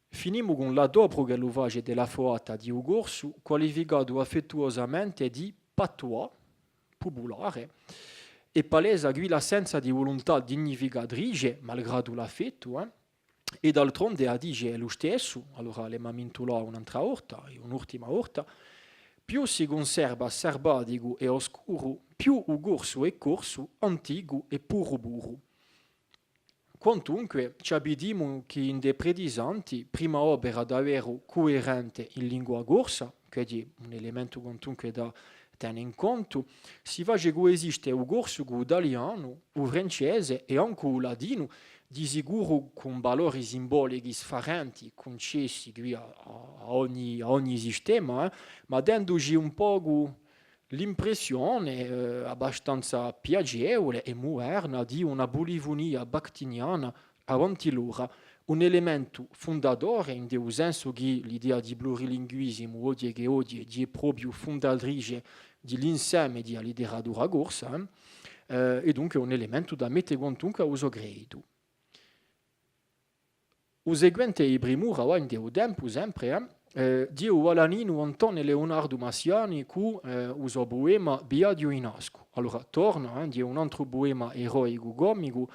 Finimu cù l'adopru ch'ellu face di a foata di u corsu, qualificatu affettuosamente di patois, pupulare, è palesa quì l'assenza di vuluntà dignificatrice, malgradu l'affettu, eh, è d'altronde a dice ellu stessu, allora l'emu à mintuvà un'antra volta, è un'ultima volta, più si cunserva salvaticu è oscuru, più u corsu hè corsu, anticu è puru puru. Quantunque, ci avvidimu chì ind'è preti santi, prima opera daveru cuerente in lingua corsa, chì hè un elementu quantunque da tene in contu, si face cuesiste u corsu cù u talianu, u francese è ancu u latinu, di sicuru cù valori simbolichi sfarenti, cuncessi quì à, à, à ogni, à ogni sistema, eh, ma denduci un pocu l'impressione, eh, abbastanza piacevule è muderna di una pulifunia bakhtiniana avanti l'ora, un elementu fundatore, in u sensu chì l'idea di plurilinguisimu, oghje chì oghje, hè propiu fundatrice di l'inseme di a literatura corsa, eh, è dunque un elementu da mette quantunque à u so creditu. U seguente di primura, và, ind'è u tempu sempre, eh, eh, hè u Balaninu Antone Leonardu Massiani cù, eh, u so puema Viaghju in Ascu. Allora, torna, eh, hè un antru puema eroicu comicu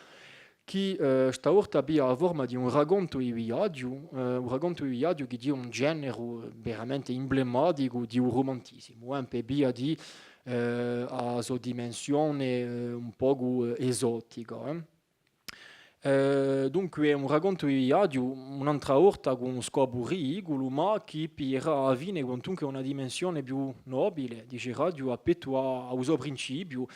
chì, eh, sta volta piglia a forma di un racontu di viaghju, eh, un racontu di viaghju chì hè un generu veramente emblematicu di u rumantisimu, eh, per via di, eh, a so dimensione, eh, un pocu, eh, esotica, eh. Eh, dunque, hè un racontu di viaghju, un'antra volta cù un scopu ridiculu, ma chì piglierà à a fine quantunque una dimensione più nobile, diceraghju, à pettu à, à u so principiu,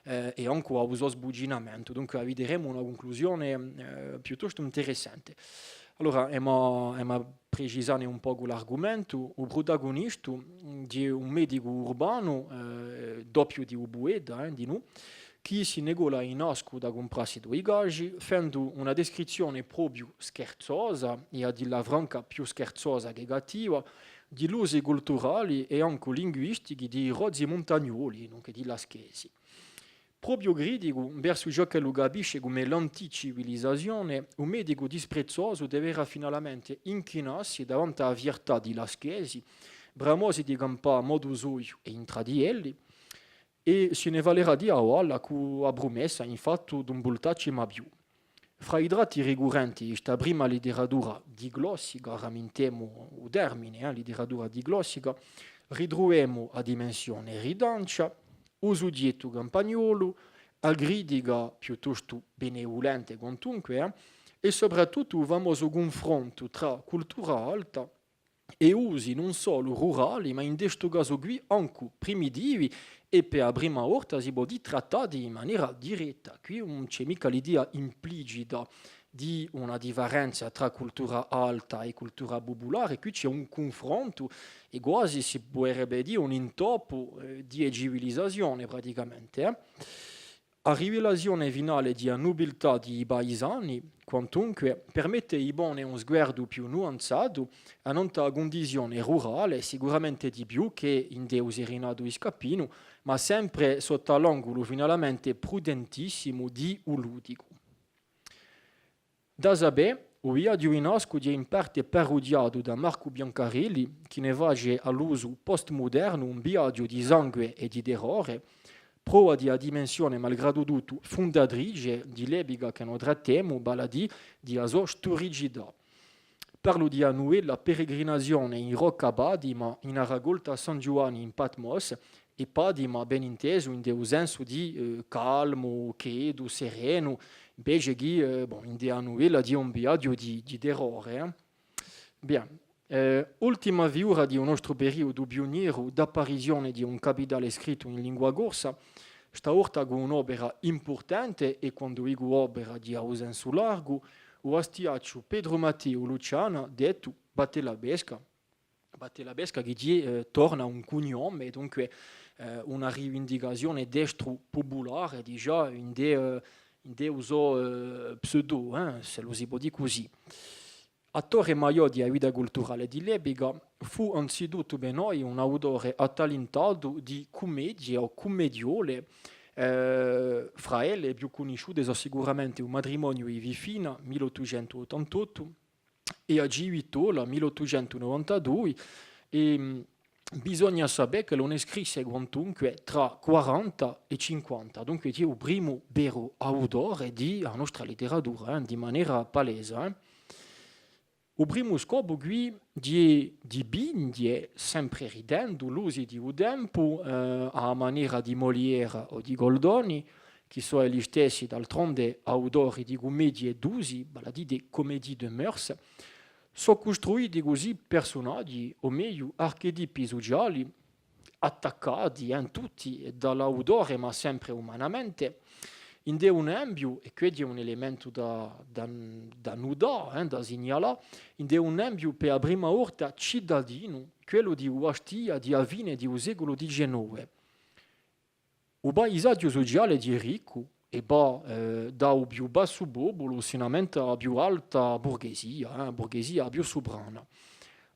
eh, è ancu à u so sbucinamentu. Dunque, a videremu una cunclusione, eh, piuttostu interessante. Allora, emu, emu à precisà un pocu l'argumentu. U prutagunistu, mm, hè un medicu urbanu, eh, doppiu di u pueta, eh, dinù, chì si ne cola in Ascu da cumprassi dui casgi, fendu una descrizzione propiu scherzosa, è à dilla franca più scherzosa chè cattiva, di l'usi culturali è ancu linguistichi di i rozzi muntagnoli, nonchè di l'aschesi. Propiu criticu versu ciò ch'ellu capisce cum'è l'anticivilizazione, u medicu disprezzosu deverà finalmente inchinassi davanti à a fiertà di l'aschesi, bramosi di campà à modu soiu è intra di elli, è si ne valerà di avalla cù a prumessa, infatti, d'ùn vultacci mai più. Fra i tratti ricurrenti di sta prima literatura diglossica, ramintemu u termine, eh, literatura diglossica, ritruvemu a dimensione ritancia, u sughjettu campagnolu, a critica piuttostu benevulente quantunque, eh, è soprattuttu u famosu cunfrontu trà cultura alta è usi ùn solu rurali, ma in stu casu quì ancu primitivi, è per a prima volta si pò dì trattati in manera diretta. Quì ùn ci hè micca l'idea implicita di una differenza trà cultura alta è cultura pupulare, quì ci hè un cunfrontu è guasi si puderebbe dì un intoppu, eh, di e civilizazione, praticamente, eh. A rivelazione finale di a nubiltà di i paisani, quantunque, permette di pone un sguardu più nuanzatu annant'à a cundizione rurale, sicuramente di più chè ind'è u Sirinatu di Scappinu, ma sempre sottu à l'angulu finalmente prudentissimu di u ludicu. Da sapè, u viaghju in Ascoli hè in parte parudiatu da Marcu Biancarelli, chì ne face à l'usu postmudernu un viaghju di sangue è di terrore, prova di a dimensione, malgradu tuttu, fundatrice di l'epica chè no trattemu, vale à dì di a so sturicità. Parlu di a nuvella Peregrinazione in Rocca Padima, in a racolta San Ghjuvanni in Patmos, è Padima, ben intesu, ind'è u sensu di, eh, calmu, chetu, serenu, invece chì, eh, bon, ind'è a nuvella di un viaghju di, di terrore, eh. Bien. Eh, ultima fiura di u nostru periudu piunieru d'apparizione di un capitale scrittu in lingua corsa, sta volta cù un'opera impurtante, è quandu dicu opera, di u sensu largu, u bastiacciu Petru Matteu Luciana, dettu Battellapesca. Battellapesca chì, eh, torna un cugnome, è dunque, eh, una rivindicazione d'estru pupulare, digià, ind'è, eh, ind'è u so, eh, pseudo, eh, s'ellu si pò dì cusì. Attore maiò di a vita culturale di l'epica, fù anzituttu per noi un autore attalintatu di cummedie o cummediole, eh, fra elle e più cunnisciute sò sicuramente U matrimoniu di Fifina, mille ottucentu ottantottu, è A Civittola, mille ottucentu novantadui, è, mm, bisogna sapè ch'ellu ne scrisse quantunque trà quaranta è cinquanta, dunque hè u primu veru autore di a nostra literatura, eh, di manera palesa, eh. U primu scopu quì hè di, di dipinghje, sempre ridendu, l'usi di u tempu, eh, à a manera di Molière o di Goldoni, chì sò elli stessi d'altronde autori di cummedie d'usi, vale à dì di comédie de mœurs, sò custruiti cusì persunaghji, o megliu, archetipi suciali, attaccati, eh, tutti da l'autore, ma sempre umanamente, ind'è un ambiu, è quessu hè un elementu da, da, da nutà, eh, da signalà, ind'è un ambiu per a prima volta citadinu, quellu di Bastia di a fine di u seculu dicenove. U paisaghju suciale hè riccu, è và, eh, da u più bassu populu sinamente à a più alta burghesia, eh, burghesia più suprana.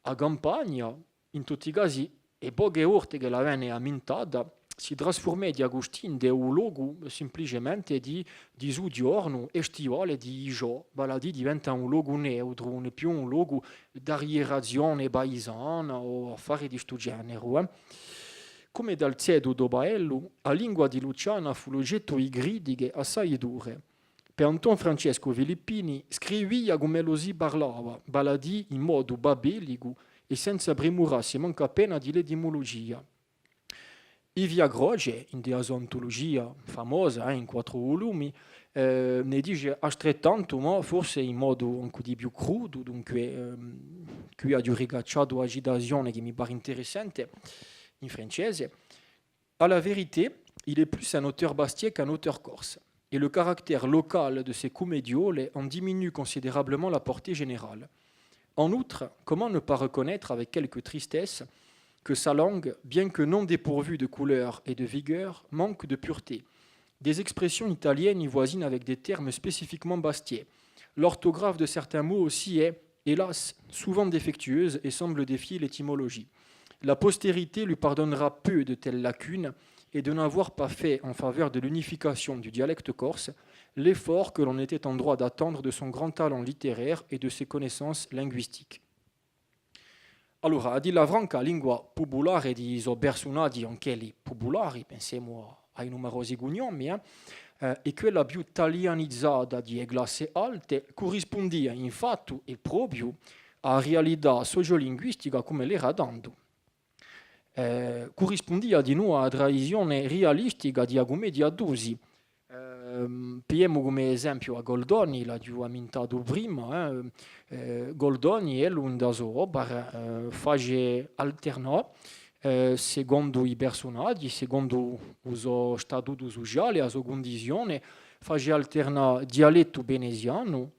A campagna, in tutti i casi, e poche volte ch'ella vene ammintata, si trasfurmeghja custì ind'è u locu simpliciamente di, di sughjornu estivale di i ghjò, vale à dì diventa un locu neutru, ùn hè più un locu d'arrierazione paisana o affari di stu generu, eh. Cum'è Dalzeto dopu à ellu, a lingua di Luciana fù l'ugettu di critiche assai dure. Per Anton Francescu Filippini, scrivia cum'ellu si parlava, vale à dì in modu babelicu è senza primurassi mancu appena di l'etimulugia. Yvia Croce, ind'è a so antulugia famosa, eh, in quattru vulumi, eh, ne dice astrettantu, ma forse in modu ancu di più crudu, dunque, ehm, quì aghju ricacciatu a citazione chì mi pare interessante, in francese. À la vérité, il est plus un auteur bastiais qu'un auteur corse, et le caractère local de ses commediole en diminue considérablement la portée générale. En outre, comment ne pas reconnaître avec quelque tristesse que sa langue, bien que non dépourvue de couleur et de vigueur, manque de pureté ? Des expressions italiennes y voisinent avec des termes spécifiquement bastiais. L'orthographe de certains mots aussi est, hélas, souvent défectueuse et semble défier l'étymologie. La postérité lui pardonnera peu de telles lacunes et de n'avoir pas fait en faveur de l'unification du dialecte corse l'effort que l'on était en droit d'attendre de son grand talent littéraire et de ses connaissances linguistiques. Allora, à dilla franca, a lingua pupulare di i so persunaghji, anch'elli pupulari, pensemu à, à i numerosi cugnomi, eh, eh, è quella più talianizata di e classe alte, currispundia infatti è propiu à a realità sociolinguistica cum'ella era tandu. Eh, currispundia dinù à a tradizione rialistica di a cummedia d'usi, Ehm, pigliemu cum'è esempiu à Goldoni, l'aghju ammintatu prima, eh, eh, Goldoni, ellu, in a so opera, eh, face alternà, eh, secondu i persunaghji, secondu u so statutu suciale, a so cundizione, face alternà dialettu venesianu,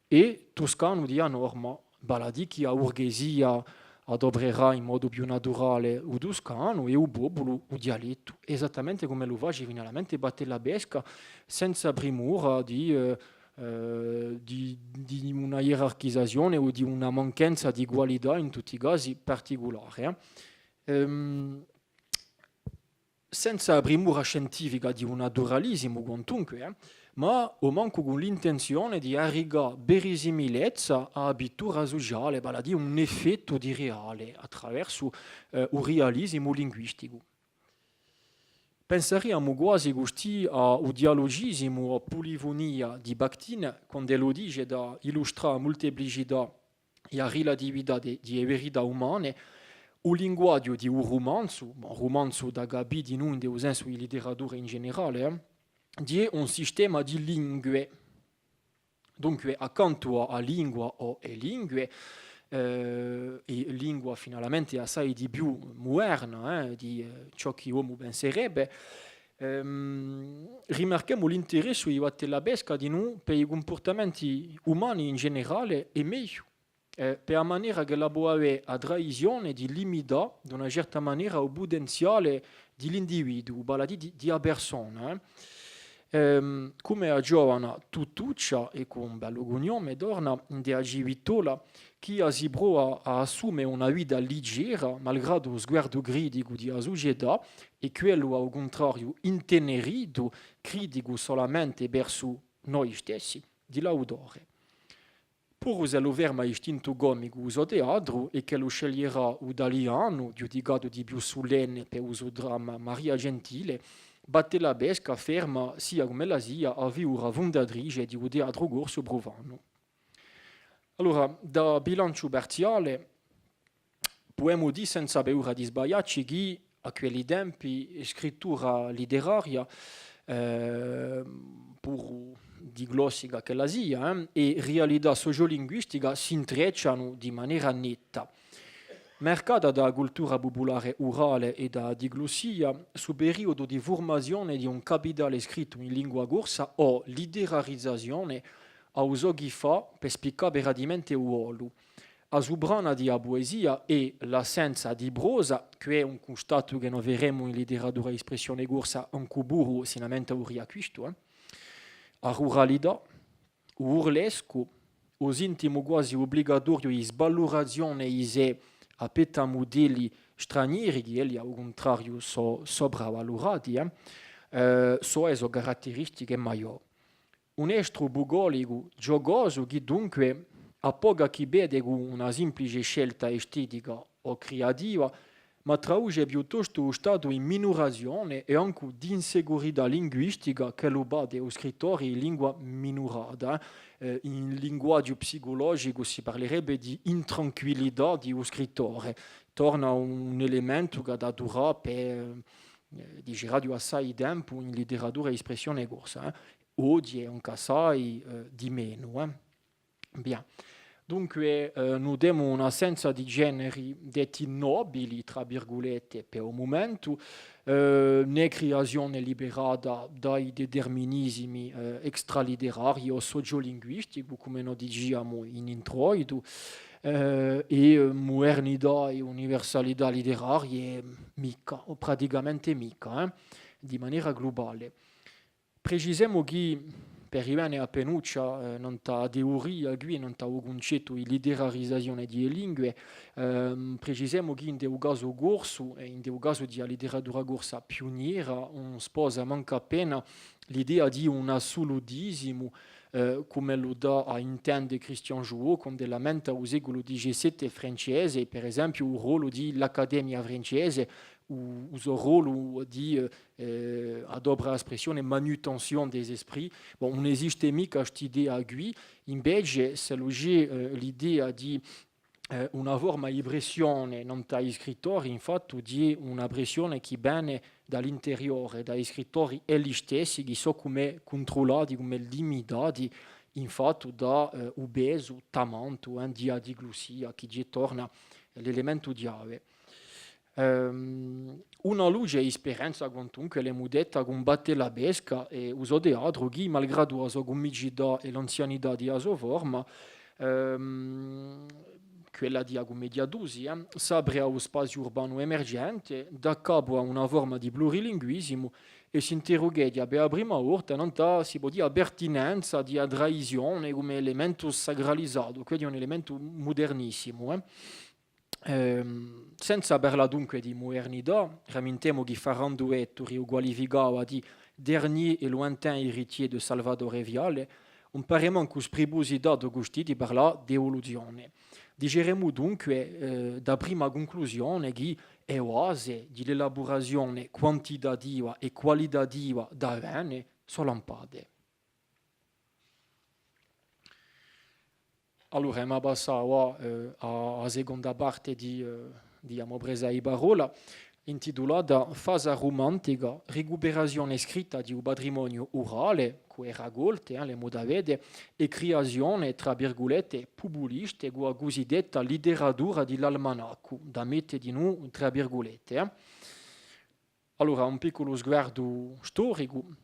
è tuscanu di a norma, vale à dì chì a burghesia adoprerà in modu più naturale u tuscanu è u populu u dialettu, esattamente cum'ellu face finalmente Vattelapesca, senza primura di, eh, eh, di, di una ierarchizazione o di una manchenza di qualità in tutti i casi particulare, eh. Ehm, senza primura scientifica di un naturalisimu, quantunque, eh, ma omancu cù l'intenzione di arricà verisimilezza à a pittura suciale, vale à dì un effettu di reale, attraversu, eh, u realisimu linguisticu. Pensariamu quasi custì à u dialogisimu o pulifunia di Bakhtin, quand'ellu dice da illustrà a multeplicità è a rilatività di, di e verità umane, u linguaghju di u rumanzu, ma rumanzu da capì dinù in u sensu di literatura in generale, eh, di un sistema di lingue. Dunque, accantu à, à lingua o e lingue, eh, è lingua finalmente assai di più muderna, eh, di, eh, ciò chì l'omu penserebbe, ehm, rimarchemu l'interessu di Vattelapesca dinù per i cumpurtamenti umani in generale è megliu, eh, per a manera ch'ella pò avè a tradizione di limità, d'una certa manera, u putenziale di l'individuu, vale à dì di, di a persona, eh. Ehm, cum'è a giovana Tuttuccia, è cù un bellu cugnome, torna, ind'è a Civittola, chì a si prova à assume una vita liggera, malgradu u sguardu criticu di a sucetà, è quellu, à u cuntrariu, inteneritu, criticu solamente versu noi stessi, di l'autore. Puru s'ellu ferma istintu comicu u so teatru è ch'ellu sceglierà u Talianu, ghjudicatu di più sulenne per u so dramma Maria Gentile, Vattelapesca ferma, sia cum'ella sia, a figura fundatrice di u teatru corsu prufanu. Allora, da bilanciu parziale, pudemu dì senza paura di sbagliacci chì à quelli tempi scrittura literaria, eh, puru diglossica ch'ella sia, eh, è rialità sociolinguistica s'intreccianu di manera netta. Marcata da a cultura pupulare urale è da a diglussia, su periudu di furmazione di un capitale scrittu in lingua corsa o literarizazione hà u so chì fà per spiccà veramente u volu. A suprana di a puesia è l'assenza di prosa, chì hè un custatu chì no videremu in literatura d'espressione corsa ancu puru sinamente à u Riacquistu, eh. A ruralità, u burlescu, u sintimu quasi ubligatoriu di svalurazione di sè à pettu à mudelli stranieri, chì elli, à u cuntrariu, sò sopravalurati, eh, eh, sò e so caratteristiche maiò. Un estru bucolicu, ghjocosu, chì dunque hà pocu à chì vede cù una simplice scelta estetica o criativa, ma traduce piuttostu u statu di minurazione è ancu d'insicurità linguistica ch'ellu pate u scrittore in lingua minurata. Eh, in linguaghju psiculogicu si parlerebbe di intranquillità di u scrittore. Torna un elementu chì hà da durà per, eh, diceraghju assai tempu in literatura d'espressione corsa, eh. Oghje ancu assai, eh, di menu, eh. Bien. Dunque, eh, nutemu un'assenza di generi detti nobili, trà virgulette, per u mumentu, eh, nè criazione liberata da i determinisimi, eh, extraliterarii o sociolinguistici, cum'è no diciamu in introitu, eh, è, eh, mudernità è universalità literarie micca, o praticamente micca, eh, di manera glubale. Precisemu chì, per rivene appenuccia, eh, nant'à a teoria quì, nant'à u cuncettu di literarizazione di e lingue, ehm, precisemu chì ind'è u casu corsu, è ind'è u casu di a literatura corsa piuniera, ùn sposa mancu appena l'idea di un assulutisimu, eh, cum'ellu dà à intende Christian Jouhaud, quand'ellu ammenta u seculu dicessette francese, per esempiu, u rollu di l'Accademia francese, u, u so rollu di, eh, eh, adopra a spressione manutention des esprits. Bon, ùn esiste micca st'idea quì, invece, s'ellu ci hè, eh, l'idea di, eh, una forma di pressione nant'à i scrittori, infatti, hè una pressione chì vene da l'interiore, da i scrittori elli stessi, chì sò cum'è cuntrullati, cum'è limitati, infatti, da, eh, u pesu tamantu, eh, di a diglussia, chì ci torna l'elementu chjave. Ehm, una luce di speranza, quantunque, l'emu detta, cumbatte la pesca è u so teatru, chì, malgradu a so cumicità è l'anzianità di a so forma, ehm, quella di a cummedia d'usi, eh, s'apre à u spaziu urbanu emergente, dà capu à una forma di plurilinguisimu è s'interrugheghja per a prima volta nant'à, si pò dì, a pertinenza di a tradizione cum'è elementu sacralizatu, quindi un elementu mudernissimu, eh. Ehm, senza parlà dunque di mudernità, ramintemu chì Ferrandu Ettori u qualificava di dernier et lointain héritier de Salvatore Viale, ùn pare mancu spripusitatu custì di parlà d'evoluzione. Diceremu dunque, eh, da prima cunclusione chì e base di l'elaburazione quantitativa è qualitativa d'avvene sò lampate. Allora, emu à passà avà, eh, à, à a seconda parte di, eh, di a mo presa di parolla, intitulata Fasa rumantica, ricuperazione scritta di u patrimoniu urale, cù e racolte, eh, l'emu da vede, è criazione, trà virgulette, pupuliste, cù a cusidetta literatura di l'almanaccu, da mette dinù trà virgulette, eh. Allora, un picculu sguardu storicu.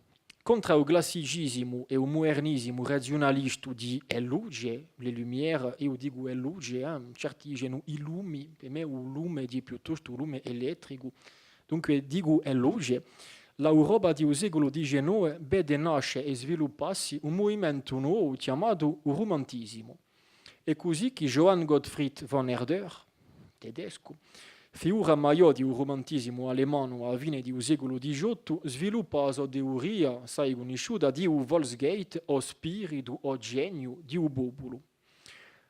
Contr'à u classicisimu è u mudernisimu raziunalistu di e luce, les Lumières, eiu dicu e luce, eh, certi dicenu i lumi, per mè u lume hè piuttostu u lume elettricu, dunque dicu e luce, l'Europa di u seculu dicenove vede nasce è sviluppassi un muvimentu novu chjamatu u rumantisimu. Hè cusì chì Johann Gottfried von Herder, tedescu, figura maiò di u rumantisimu alemanu à a fine di u seculu diciottu, sviluppa a so teuria, assai cunnisciuta, di u Volksgeist, o spiritu, o geniu di u populu.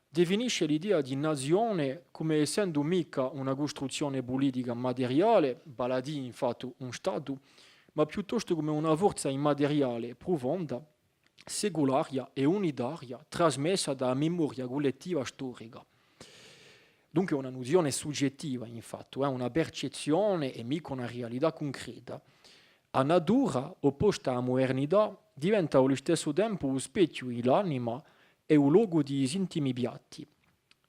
Definisce l'idea di nazione cum'è essendu micca una custruzzione pulitica materiale, vale à dì infatti un Statu, ma piuttostu cum'è una forza immateriale prufonda, secularia è unitaria, trasmessa da a memoria cullettiva storica. Dunque una nuzione sugettiva, infatti, eh, una percezzione è micca una realità cuncreta. A natura, opposta à a mudernità, diventa à u listessu tempu u spechju di l'anima è u locu di i sintimi piatti.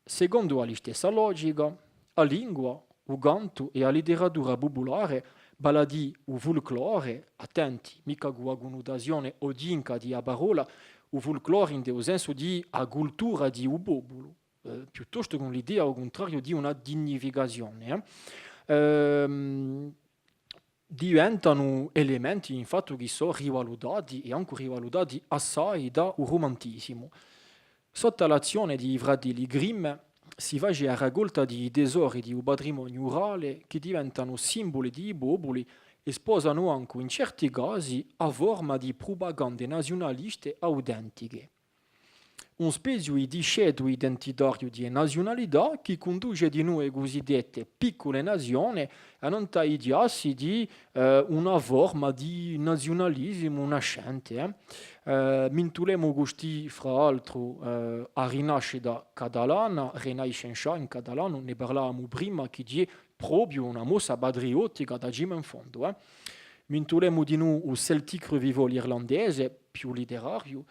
Secondu à a listessa logica, a lingua, u cantu è a literatura pupulare, vale à dì u fulclore, attenti, micca cù a cunnutazione oghjinca di a parolla, u fulclore in u sensu di a cultura di u populu, eh, piuttostu cù l'idea, à u cuntrariu, di una dignificazione, eh. Ehm, diventanu elementi, infatti, chì sò rivalutati, è ancu rivalutati assai, da u rumantisimu. Sottu à l'azzione di i fratelli Grimm si face a racolta di i tesori di u patrimoniu urale chì diventanu simbuli di i populi è sposanu ancu, in certi casi, a forma di prupagande naziunaliste autentiche. Un speziu di discetu identitariu di e naziunalità chì cunduce dinù e cusiddette piccule nazione à nant'à i ghjassi di, eh, una forma di naziunalisimu nascente, eh. Eh, mintulemu custì, fra altru, eh, a rinascita catalana, Renaixença in catalanu, ne parlavamu prima, chì hè propiu una mossa patriottica da cima in fondu, eh. Mintulemu dinù u Celtic Revival irlandese, più literariu,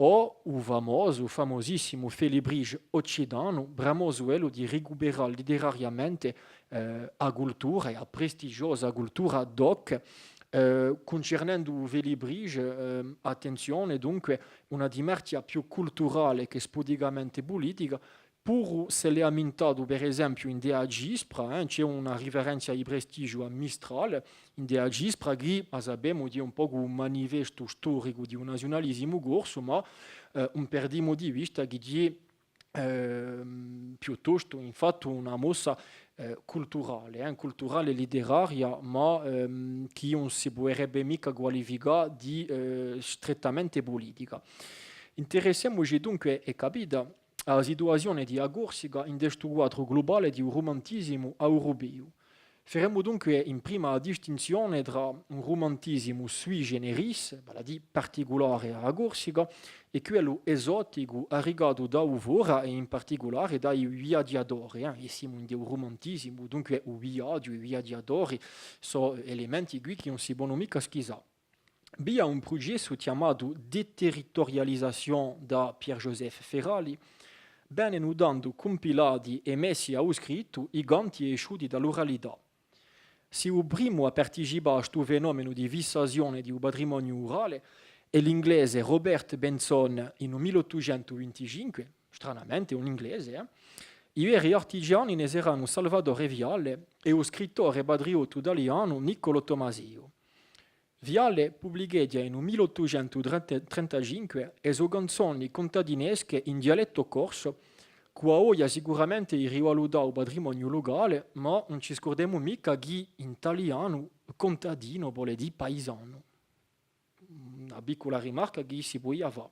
o u famosu, famosissimu Félibrige occitanu, bramosu ellu di ricuperà literariamente, eh, a cultura è a prestigiosa cultura d'oc, eh, cuncernendu u Félibrige, ehm, attenzione, dunque, una dimarchja più culturale chè sputicamente pulitica, puru s'ellu hè ammintatu, per esempiu, ind'è A Cispra, eh, ci hè una riferenza di prestigiu à Mistral, ind'è A Cispra, chì, a sapemu, hè un pocu un manifestu storicu di u naziunalisimu corsu, ma, eh, ùn perdimu di vista chì hè, ehm, piuttostu, infatti, una mossa, eh, culturale, eh, culturale è literaria, ma, ehm, chì ùn si puderebbe micca qualificà di, eh, strettamente pulitica. Interessemuci dunque, hè capita, à a situazione di a Corsica ind'è stu quadru glubale di u rumantisimu europeu. Feremu dunque in prima a distinzione trà un rumantisimu sui generis, vale à dì particulare à a Corsica, è quellu esoticu arricatu da u fora è in particulare da i viaghjatori, eh, è simu ind'è u rumantisimu, dunque u viaghju, i viaghjatori, sò elementi quì chì ùn si ponu micca schisà. Via un prucessu chjamatu deterritorialisation da Pierre-Joseph Ferrali, venenu tandu cumpilati è messi à u scrittu i canti esciuti da l'uralità. Sì u primu à participà à stu fenomenu di fissazione di u patrimoniu urale hè l'inglese Robert Benson in u mille ottucentu vinticinque, stranamente un inglese, eh, i veri artigiani ne seranu Salvatore Viale è u scrittore patriottu talianu Niccolo Tommaseo. Viale publicheghja in u mille ottucentu trentacinque e so canzoni cuntadinesche in dialettu corsu, cù a voglia sicuramente di rivalutà u patrimoniu lucale, ma ùn ci scurdemu micca chì in talianu cuntadino vole dì paisanu. Una piccula rimarca chì si pudia fà.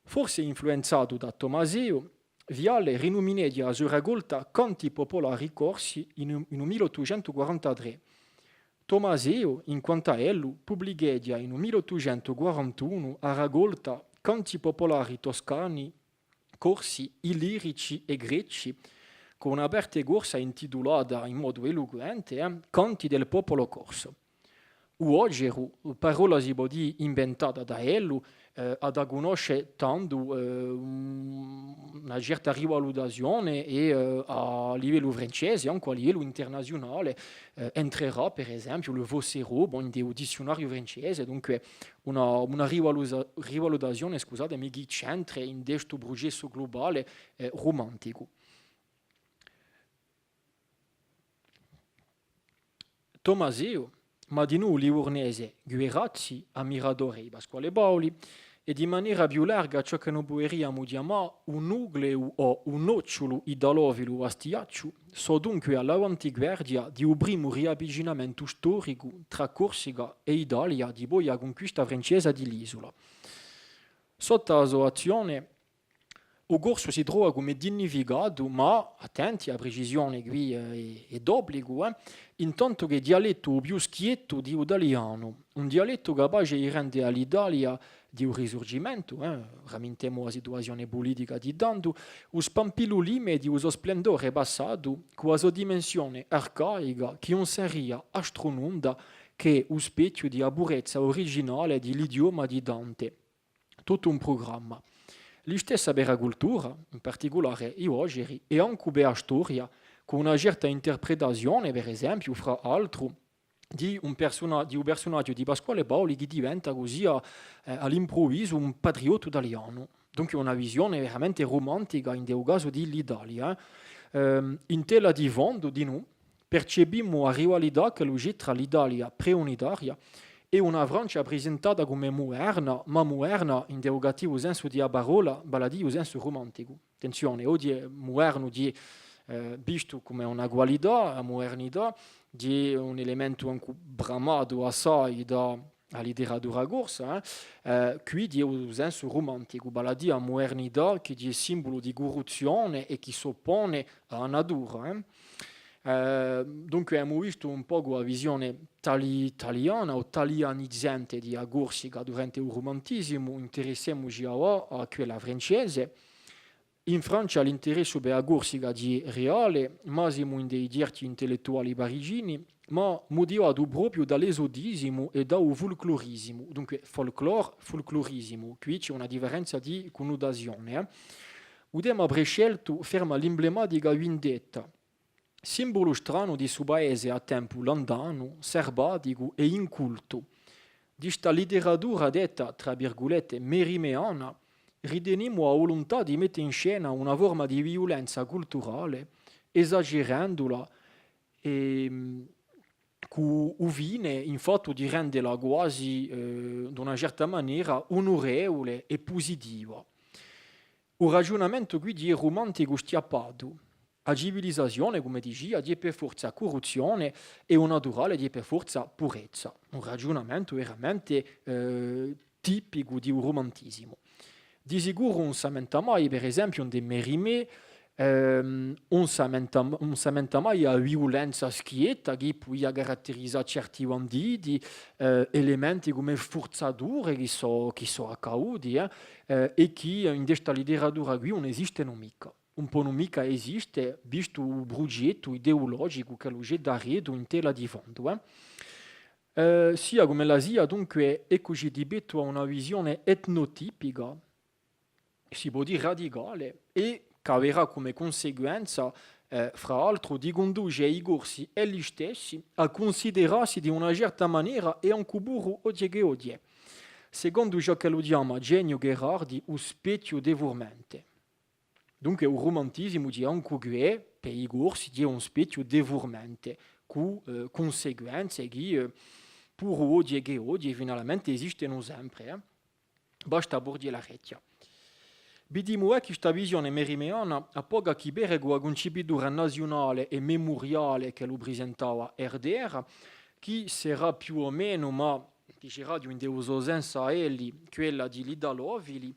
Forse influenzatu da Tommaseo, Viale rinumineghja a so racolta Canti popolari corsi in u, in u mille ottucentu quarantatrè. Tommaseo, in quant'à ellu, publicheghja in u mille ottucentu quarantunu a racolta Canti popolari toscani, corsi, illirici è greci, cù una parte corsa intitulata in modu eluquente, eh, Canti del popolo corso. U voceru, parolla si pò dì inventata da ellu, eh, hà da cunnosce tandu, eh, un, una certa rivalutazione è, eh, à livellu francese, ancu à livellu internaziunale, eh, entrerà, per esempiu, le vocero, bon, in u dizziunariu francese, dunque una, una rivalusa-, rivalutazione, scusatemi, chì c'entre in stu prucessu glubale, eh, rumanticu. Tommaseo, ma dinù u livurnese Guerrazzi, ammiratore di Pasquale Paoli, è di manera più larga ciò chì no puderiamu chjamà u nucleu o u nocciulu italofilu bastiacciu, sò dunque à l'avanguardia di u primu riavvicinamentu storicu trà Corsica è Italia dipoi a cunquista francesa di l'isula. Sottu à a so azzione, u corsu si trova cum'è dinnificatu, ma, attenti, a precisione quì, eh, hè, hè d'obbligu, eh, in tantu chè dialettu u più schiettu di u talianu, un dialettu capace di rende à l'Italia di u Risurgimentu, eh, ramintemu a situazione pulitica di tandu, u spampillulime di u so splendore passatu, cù a so dimensione arcaica chì ùn seria astru nunda chè u spechju di a purezza uriginale di l'idioma di Dante. Tuttu un prugramma. Listessa per a cultura, in particulare i voceri, è ancu per a storia, cù una certa interpretazione, per esempiu, fra altru, di un persuna-, di u persunagiu di Pasquale Paoli chì diventa cusì à, eh, à l'impruvisu un patriottu talianu. Dunque una visione veramente rumantica in u casu di l'Italia, eh. Ehm, in tela di fondu, dinù, percepimu a rivalità ch'ellu ci hè trà l'Italia preunitaria è una Francia prisentata cum'è muderna, ma muderna in u cattivu sensu di a parolla, vale à dì u sensu rumanticu. Attenzione, oghje hè mudernu, ghjè, eh, vistu cum'è una qualità, a mudernità, ghjè un elementu ancu bramatu assai da a literatura corsa, eh, eh, quì ghjè u sensu rumanticu, vale à dì a mudernità chì ghjè simbulu di curruzzione è chì s'oppone à a natura, eh. Eh, dunque, emu vistu un pocu a visione tali-, taliana o talianizante di a Corsica durante u rumantisimu, interessemuci avà à quella francese. In Francia l'interessu per a Corsica ghjè reale, massimu indè i cerchi intellettuali parigini, ma mutivatu propiu da l'esotisimu è da u fulclurisimu. Dunque, folklore, fulclurisimu, quì ci hè una differenza di cunnutazione, eh. U tema presceltu ferma l'emblematica vindetta, simbulu stranu di stu paese à tempu landanu, salvaticu è incultu. Di sta literatura detta, trà virgulette, merimeana, ritenimu a vuluntà di mette in scena una forma di viulenza culturale, esagerendula, è, mm, cù u fine, infatti, di rendela quasi, eh, d'una certa manera, unurevule è pusitiva. U ragiunamentu quì ghjè rumanticu schiappatu. A civilizazione, cum'è dicia, ghjè per forza curruzzione è u naturale ghjè per forza purezza. Un ragiunamentu veramente, eh, tipicu di u rumantisimu. Di sicuru ùn s'ammenta mai, per esempiu, indè Mérimée, ehm, ùn s'ammenta, ùn s'ammenta mai a viulenza schietta chì pudia caratterizà certi banditi, eh, elementi cum'è furzature chì sò, chì sò accaduti, eh, eh, è chì indè sta literatura quì ùn esistenu micca. Ùn ponu micca esiste, vistu u prugettu ideulugicu ch'ellu ci hè daretu in tela di fondu, eh. Eh, sia cum'ella sia, dunque, eccuci di pettu à una visione etnotipica, si pò dì radicale, è ch'averà cum'è cunsequenza, eh, fra altru, di cunduce i Corsi elli stessi à cunsiderassi di una certa manera è ancu puru oghje chì oghje, secondu ciò ch'ellu chjama Eugeniu Gherardi u spechju defurmente. Dunque, u rumantisimu, ghjè ancu què, per i Corsi, ghjè un spechju defurmente, cù, eh, cunsequenze chì, eh, puru oghje chì oghje, finalmente esistenu sempre, eh. Basta à purghje l'arechja. Vidimu, eh, chì sta visione merimeana hà pocu à chì vede cù a cuncipitura naziunale è memuriale ch'ellu prisentava Herder, chì serà più o menu, ma diceraghju in u so sensu à elli, quella di l'Italofili.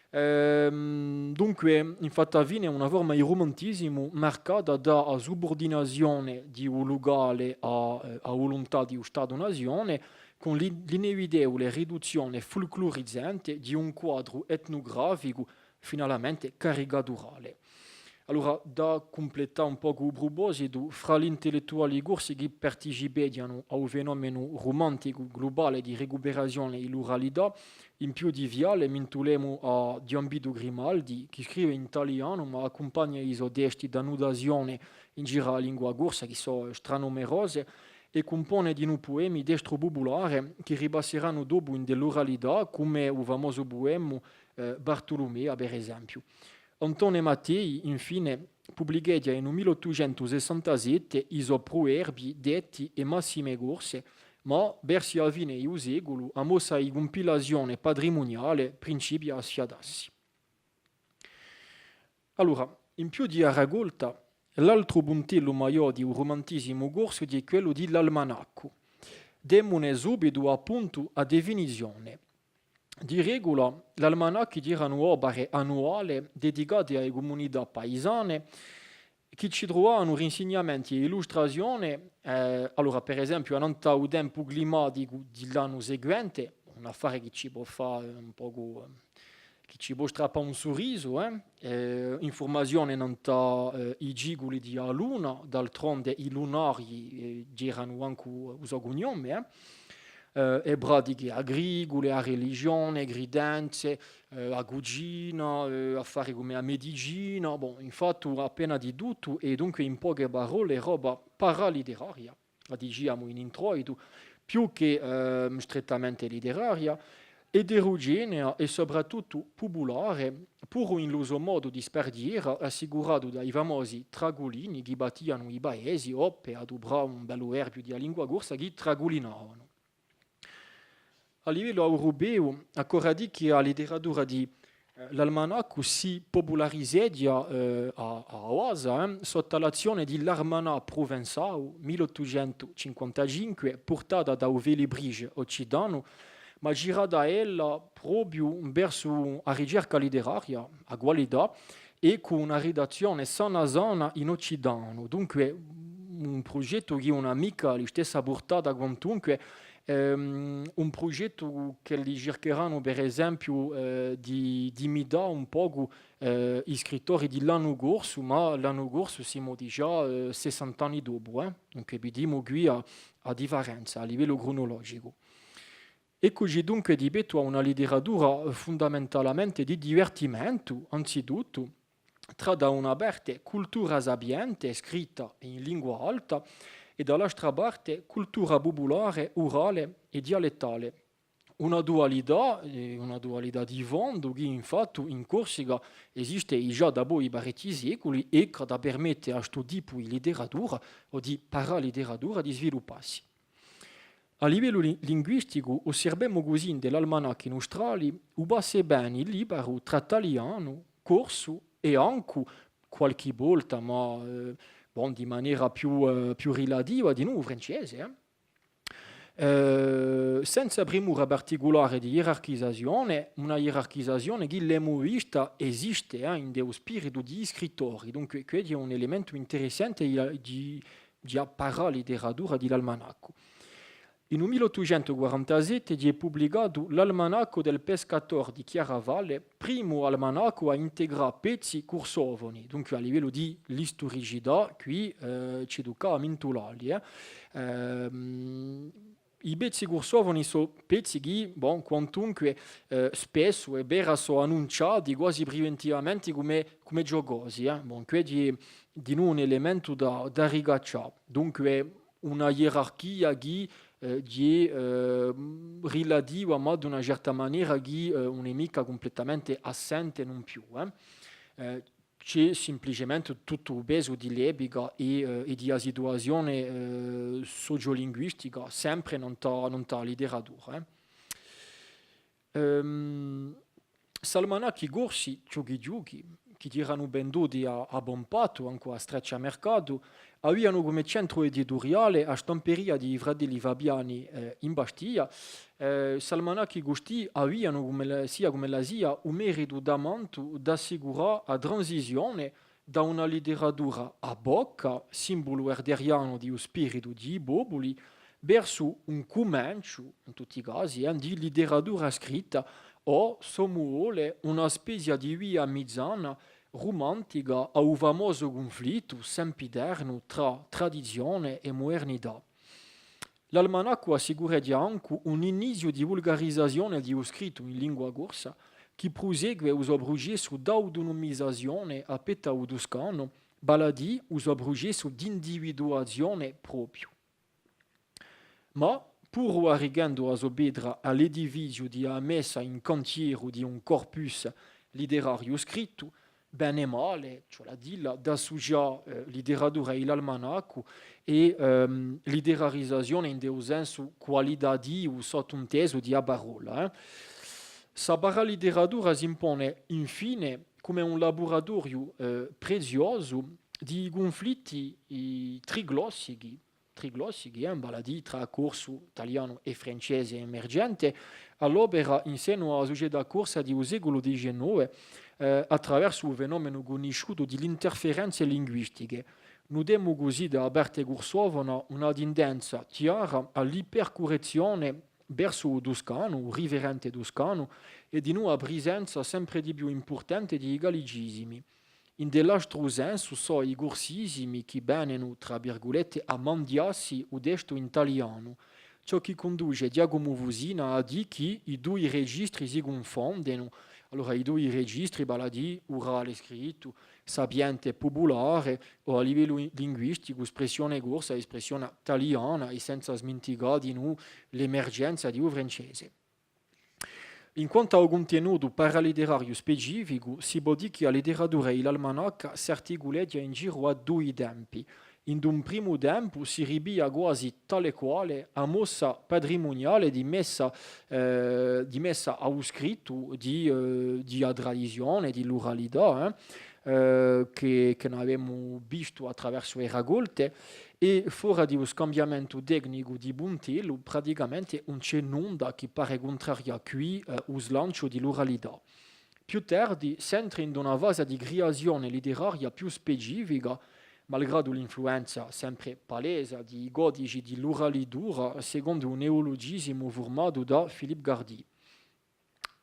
Ehm, dunque, infatti, à a fine, una forma di rumantisimu marcata da a suburdinazione di u lucale à, eh, à a vuluntà di u Statu-nazione, cù l'i-, l'inevitevule riduzzione fulclurizante di un quadru etnugraficu finalmente caricaturale. Allora, da cumpletà un pocu u prupositu, fra l'intellettuali corsi chì participeghjanu à u fenomenu rumanticu glubale di ricuperazione di l'uralità, in più di Viale, mintulemu à Ghjuvan Vitu Grimaldi, chì scrive in talianu, ma accumpagna i so testi d'annutazione in giru à a lingua corsa, chì sò stranumerose, è cumpone dinù puemi d'estru pupulare chì ripasseranu dopu in l'uralità, cum'è u famosu puemu, eh, Bartulumea, per esempiu. Antone Mattei, infine, publicheghja in u mille ottucentu sessantasette i so pruverbii, detti è massime corse, ma versu a fine di u seculu a mossa di cumpilazione patrimuniale principia à sfiatassi. Allora, in più di a racolta, l'altru puntellu maiò di u rumantisimu corsu ghjè quellu di l'almanaccu. Demune subitu appuntu a definizione. Di regula, l'almanacchi ghjeranu opere annuale dedicate à e cumunità paisane, chì ci truvavanu rinsignamenti è illustrazione, eh, allora, per esempiu, annant'à u tempu climaticu di l'annu seguente, un affare chì ci pò fà, eh, un pocu, eh, chì ci pò strappà un surrisu, eh, eh, infurmazione annant'à, eh, i ciculi di a luna, d'altronde i lunarii, eh, ghjeranu ancu u so cugnome, eh, eh, e pratiche agricule, a religione, e cridenze, eh, a cucina, eh, affari cum'è a medicina, bon, infatti appena di tuttu, è dunque in poche parolle, roba paraliteraria, a diciamu in introitu, più chè, ehm, strettamente literaria, eterugenea è soprattuttu pupulare, puru in lu so modu di sparghjera, assicuratu da i famosi tragulini chì battianu i paesi, o, per aduprà un bellu verbiu di a lingua corsa, chì tragulinavanu. À livellu europeu, occorre dì chì a literatura di, eh, l'almanaccu si pupularizeghja, eh, à, à a basa, eh, sottu à l'azzione di l'Armanat provençau, mille ottucentu cinquantacinque, purtata da u Félibrige occitanu, ma girata ella propiu versu a ricerca literaria, a qualità, è cù una ridazzione sana sana in occitanu. Dunque, un prugettu chì ùn hà micca a listessa purtata, quantunque, ehm, un prugettu ch'elli circheranu, per esempiu, eh, di, d'imità un pocu, eh, i scrittori di l'Annu Corsu, ma l'Annu Corsu simu digià, eh, sessant'anni dopu, eh. Dunque, vidimu quì a, a differenza à livellu crunulogicu. Eccuci dunque di pettu à una literatura fundamentalmente di divertimentu, anzituttu, trà da una parte cultura sapiente, scritta in lingua alta, è da l'altra parte cultura pupulare, urale è dialettale. Una dualità, eh, una dualità di fondu chì infatti in Corsica esiste digià dapoi parechji seculi è chì hà da permette à stu tipu di literatura o di paraliteratura di sviluppassi. À livellu li-, linguisticu, osservemu cusì ind'è l'almanacchi nustrali u passa è veni liberu trà talianu, corsu è ancu, qualchì volta, ma, eh, bon, di manera più, eh, più rilativa, dinù u francese, eh. Eh, senza primura particulare di ierarchizazione, una ierarchizazione chì l'emu vista esiste, eh, ind'è u spiritu di i scrittori. Dunque, quessu hè un elementu interessante di, di di a paraliteratura di l'almanaccu. In u mille ottucentu quarantasette hè publicatu l'Almanacco del Pescatore di Chiaravalle, primu almanaccu à integrà pezzi cursofoni, dunque à livellu di l'isturicità, quì, eh, ci tuccava à mintulalli, eh. Ehm, I pezzi cursofoni sò pezzi chì, bon, quantunque, eh, spessu, hè vera, sò annunciati quasi priventivamente cum'è, cum'è ghjocosi, eh. Bon, què hè dinù un elementu da, da ricaccià. Dunque, una ierarchia chì, eh, hè, eh, rilativa, ma d'una certa manera chì, eh, ùn hè micca cumpletamente assente, nò più, eh. Eh, ci hè simpliciamente tuttu u pesu di l'epica è, eh, è di a situazione, eh, sociolinguistica, sempre nant'à, nant'à a literatura, eh. Ehm, s'almanacchi corsi, chjuchi chjuchi, chì eranu venduti à, à bon pattu, ancu à strecciu mercatu, avianu cum'è centru edituriale a stamperia di i fratelli Fabiani, eh, in Bastia. Eh, s'almanacchi custì avianu, cum'ella, sia cum'ella sia, u meritu tamantu d'assicurà a transizione da una literatura à bocca, simbulu arderianu di u spiritu di i populi, versu un cumenciu, in tutti i casi, eh, di literatura scritta, o, s'omu vole, una spezia di via mizana rumantica à u famosu cunflittu sempiternu trà tradizione è mudernità. L'almanaccu assicureghja ancu un iniziu di vulgarizazione di u scrittu in lingua corsa, chì prusegue u so prucessu d'autunumizazione à pettu à u tuscanu, vale à dì u so prucessu d'individuazione propiu. Ma, puru arrichendu a so petra à l'edifiziu di a messa in cantieru di un corpus literariu scrittu, bene è male, ci vole à dilla, d'associà, eh, literatura è l'almanaccu è, ehm, literarizazione in u sensu qualitativu, sottintesu, di a parolla, eh. Sta paraliteratura s'impone, infine, cum'è un laburatoriu, eh, preziosu di i cunflitti, eh, triglossichi, triglossichi, eh, vale à dì trà corsu, talianu è francese emergente, à l'opera in senu à a sucetà corsa di u seculu dicennove, eh, à traversu u fenomenu cunnisciutu di l'interferenze linguistiche. Nutemu cusì da a parte cursofona una tindenza chjara à l'ipercurrezione versu u tuscanu, u riferente tuscanu, è dinù a prisenza sempre di più impurtante di i gallicisimi. In l'altru sensu sò i cursisimi chì venenu, trà virgulette, à manghjassi u testu in talianu, ciò chì cunduce Ghjacumu Fusina à dì chì i dui registri si cunfondenu. Allora, i dui registri, vale à dì urale scrittu, sapiente pupulare, o à livellu linguisticu, spressione corsa è spressione taliana, è senza sminticà dinù l'emergenza di u francese. In quantu à u cuntenutu paralitterariu specificu, si pò dì chì a literatura di l'almanacca s'articuleghja in giru à dui tempi. In un primu tempu si ripiglia quasi tale quale a mossa patrimuniale di messa, eh, di messa à u scrittu di, eh, di a tradizione, di l'uralità, eh, eh, chì, chì n'avemu vistu à traversu e racolte, è fora di u scambiamentu tecnicu di puntellu, praticamente ùn ci hè nunda chì pare cuntraria quì, eh, u slanciu di l'uralità. Più tardi s'entra in una fasa di criazione litteraria più specifica, malgradu l'influenza sempre palesa di i codici di l'uralitura, secondu un neolugisimu furmatu da Philippe Gardy.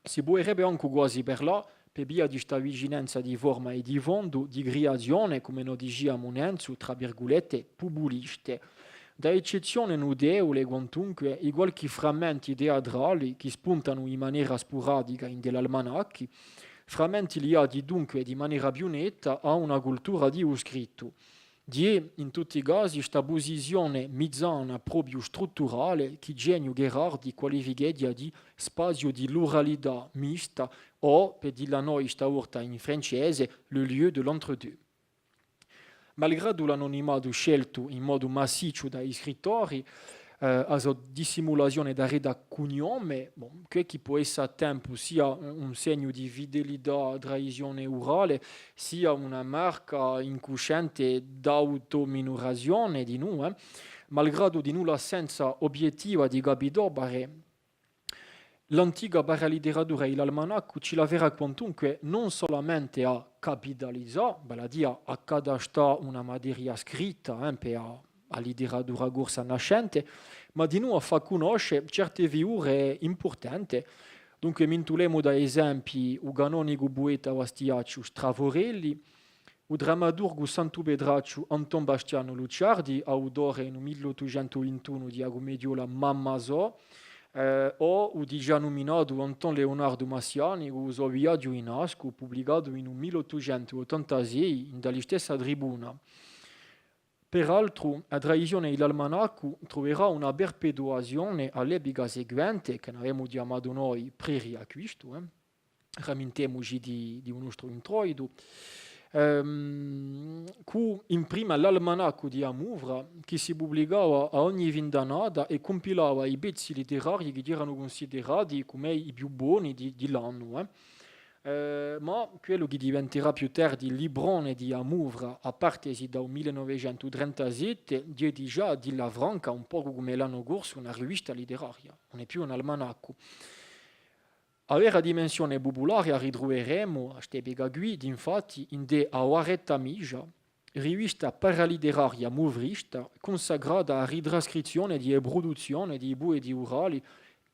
Si puderebbe ancu quasi parlà, per via di sta vicinanza di forma è di fondu, di criazione, cum'è no diciamu nanzu, trà virgulette, pupuliste. Da eccezzione nutevule, quantunque, i qualchi frammenti teatrali chì spuntanu in manera spuradica in l'almanacchi, frammenti liati dunque di manera più netta à una cultura di u scrittu. Ghjè, in tutti i casi, sta pusizione mizana propiu strutturale chì Geniu Gherardi qualificheghja di spaziu di l'uralità mista, o, per dilla noi sta volta in francese, le lieu de l'entre-deux. Malgradu l'anonimatu sceltu in modu massicciu da i scrittori, eh, a so dissimulazione daretu à cugnome, bon, què chì pò esse à tempu sia un segnu di fidelità à a tradizione urale, sia una marca incusciente d'autominurazione dinù, eh, malgradu dinù l'assenza obiettiva di capitopare, l'antica paraliteratura di l'almanaccu ci l'averà quantunque non solamente à capitalizà, vale à dì à accatastà una materia scritta, eh, per a, a literatura corsa nascente, ma dinù à fà cunnosce certe figure impurtante. Dunque, mintulemu da esempi u canonicu pueta bastiacciu Straforelli, u drammaturgu santupetracciu Anton Bastianu Lucciardi, autore in u mille ottucentu vintunu di a cummediola Mamma sò, eh, o u digià numinatu Anton Leonardu Massiani, cù u so Viaghju in Ascu, publicatu in u mille ottucentu ottantasei in da listessa Tribuna. Peraltru, a tradizione di l'almanaccu truverà una perpetuazione à l'epica seguente, chì n'avemu chjamatu noi pre-Riacquistu, eh. Rammintemuci di, di u nostru introitu, ehm, cù in prima l'almanaccu di a Muvra, chì si publicava à ogni fin d'annata è cumpilava i pezzi litterarii chì eranu cunsiderati cum'è i più boni di, di l'annu, eh. Eh, ma quellu chì diventerà più tardi librone di a Muvra, à partesi da u mille novecentu trentasette, hè digià Dilla Franca, un pocu cum'è L'Annu Corsu, una rivista litteraria, ùn hè più un almanaccu. A vera dimensione pupulare a ritruveremu à st'epica quì, d'infatti, ind'è A Varetta Mija, rivista paralitteraria muvrista, cunsacrata à a ritrascrizzione di e pruduzzione di i pueti urali,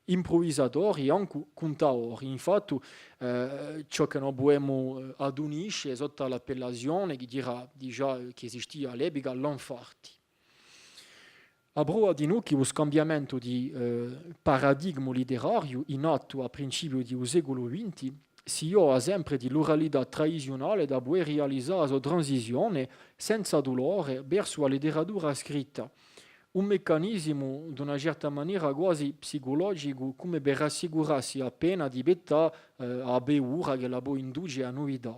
impruvisatori è ancu cuntatori. Infatti, eh, ciò chì no pudemu, eh, adunisce sottu à l'appellazione chì era digià, eh, chì esistia à l'epica, l'anfarti. A prova dinù chì u scambiamentu di, eh, paradigmu litterariu in attu à principiu di u seculu vinti si ghjova sempre di l'uralità tradiziunale da pudè rializà a so transizione senza dulore versu a litteratura scritta, un meccanisimu d'una certa manera guasi psicologicu, cum'è per assicurassi appena di pettà, eh, a paura ch'ella pò induce a nuvità.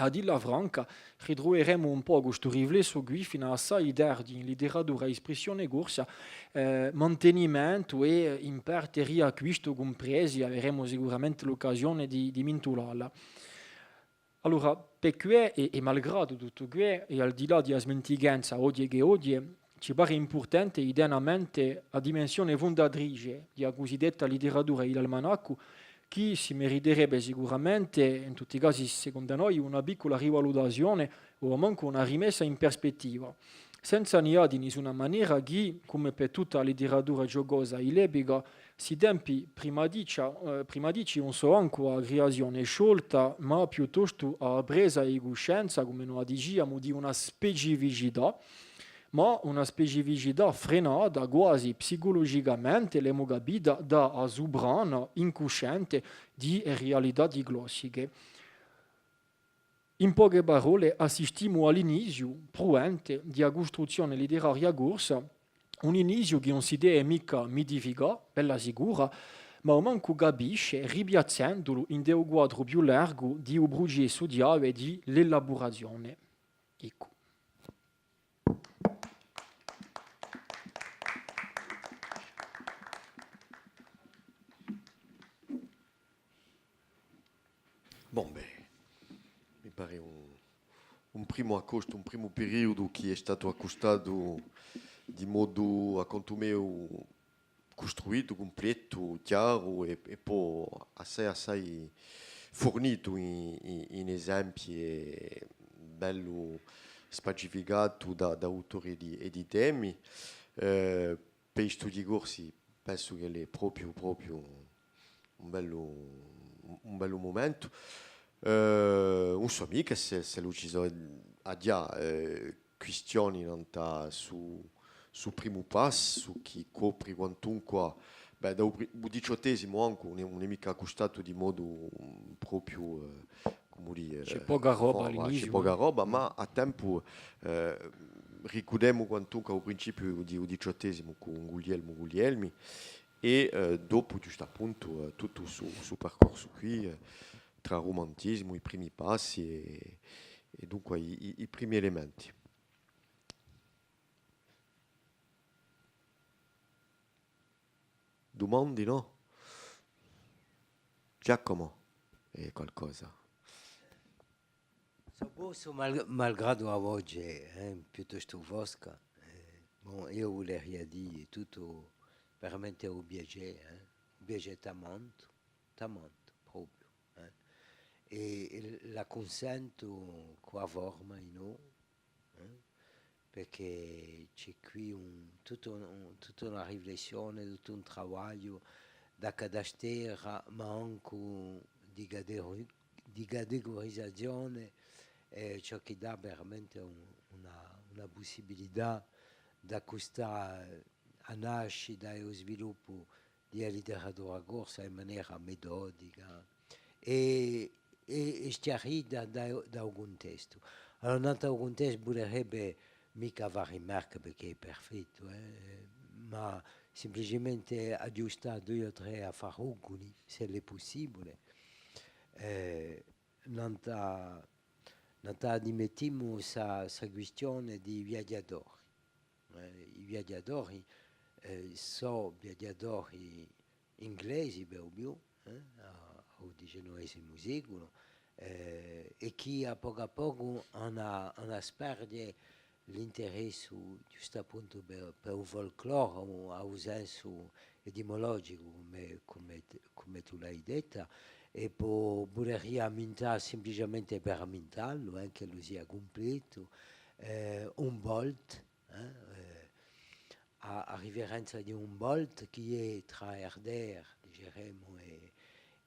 À dilla franca, ritruveremu un pocu stu riflessu quì fin'à assai tardi in litteratura d'espressione corsa, eh, mantenimentu è, eh, in parte riacquistu cumpresi, averemu sicuramente l'occasione di, di mintulalla. Allora, per què, è, è malgradu tuttu què, è al di là di a smentichenza oghje chè oghje, ci pare impurtante di tena à mente a dimensione fundatrice di a cusidetta litteratura di l'almanaccu, chì si meriterebbe sicuramente, in tutti i casi, secondu à noi, una piccula rivalutazione o almancu una rimessa in perspettiva, senza nià di nisuna manera chì, cum'è per tutta a litteratura ghjocosa di l'epica, sti tempi prima dici, eh, prima dici ùn sò ancu a criazione sciolta, ma piuttostu a presa di cuscenza, cum'è no a diciamu, di una specificità, ma una specificità frenata guasi psiculogicamente, l'emu capita, da a suprana incuscente di e rialità clossiche. In poche parolle, assistimu à l'iniziu pruente di a custruzzione litteraria corsa, un iniziu chì ùn si deve micca mitificà, bella sicura, ma almancu capisce, ripiazzendulu ind'u quadru più largu di u prucessu chjave di l'elaburazione. Eccu. Bon, bè, mi pare un, un primu accostu, un primu periudu chì hè statu accustatu di modu, à contu meu, custruitu, cumplettu, chjaru è, è po assai, assai furnitu in, in, in esempii è bellu spacificatu da, da autori è di, è di temi. Eh, per i studii corsi pensu ch'ellu hè propiu, propiu un bellu, un bellu mumentu. Eh, ùn sò micca s'è, s'ellu ci sò aghjà, eh, quistioni nant'à stu, stu primu passu chì copri quantunqua, bè, da u pri-, u diciottesimu ancu ùn hè, ùn hè micca accustatu di modu, mm, propiu, eh, cumu dì, eh, ci hè poca roba à l'iniziu, ci hè poca roba, ma à tempu, eh, ricurdemu quantunqua u principiu di u diciottesimu cù Guglielmu Guglielmi, è, eh, dopu, ghjustappuntu, eh, tuttu stu, stu percorsu quì, eh, trà rumantisimu, i primi passi è, è dunqua i, i, i primi elementi. Dumandi, nò? Ghjacumu, hè qualcosa. S'o possu, mal-, malgradu a voce, eh, piuttostu fosca, eh, bon, eiu vuleria dì tuttu veramente un piacè, eh, un piacè tamantu, tamantu, propiu, eh. È, è l'accunsentu cù a forma, innò, eh, perchè ci hè quì un, tuttu un, tutta una riflessione, tuttu un travagliu da cadastera, ma ancu di categu-, di categurizazione, È ciò chì dà veramente un, una, una pussibilità d'accustà a nascita è u sviluppu di a literatura corsa in manera metodica è, è, è schjarita da, da u cuntestu. Allora, nant'à u cuntestu, vulerebbe micca fà rimarche perchè hè perfettu, eh, ma simpliciamente aghjustà dui o trè affaruculi, s'ellu hè pussibule. Eh, nant'à, nant'à, ammettimu, sta, sta quistione di i viaghjatori. Eh, i viaghjatori, eh, sò viaghjatori inglesi, per u più, eh, à, à u diciannovesimu seculu, eh, è chì à pocu à pocu anu à, anu à sparghje l'interessu, ghjustu appuntu, per, per u folklore, à u, à u sensu etimologicu, cum'è, cum'è, cum'è tù l'hai detta, è po vuleria ammintà, simpliciamente per ammintallu, eh, ch'ellu sia cumpletu, eh, Humboldt, eh, eh, a, a riferenza di Humboldt, chì hè trà Herder, diceremu, è,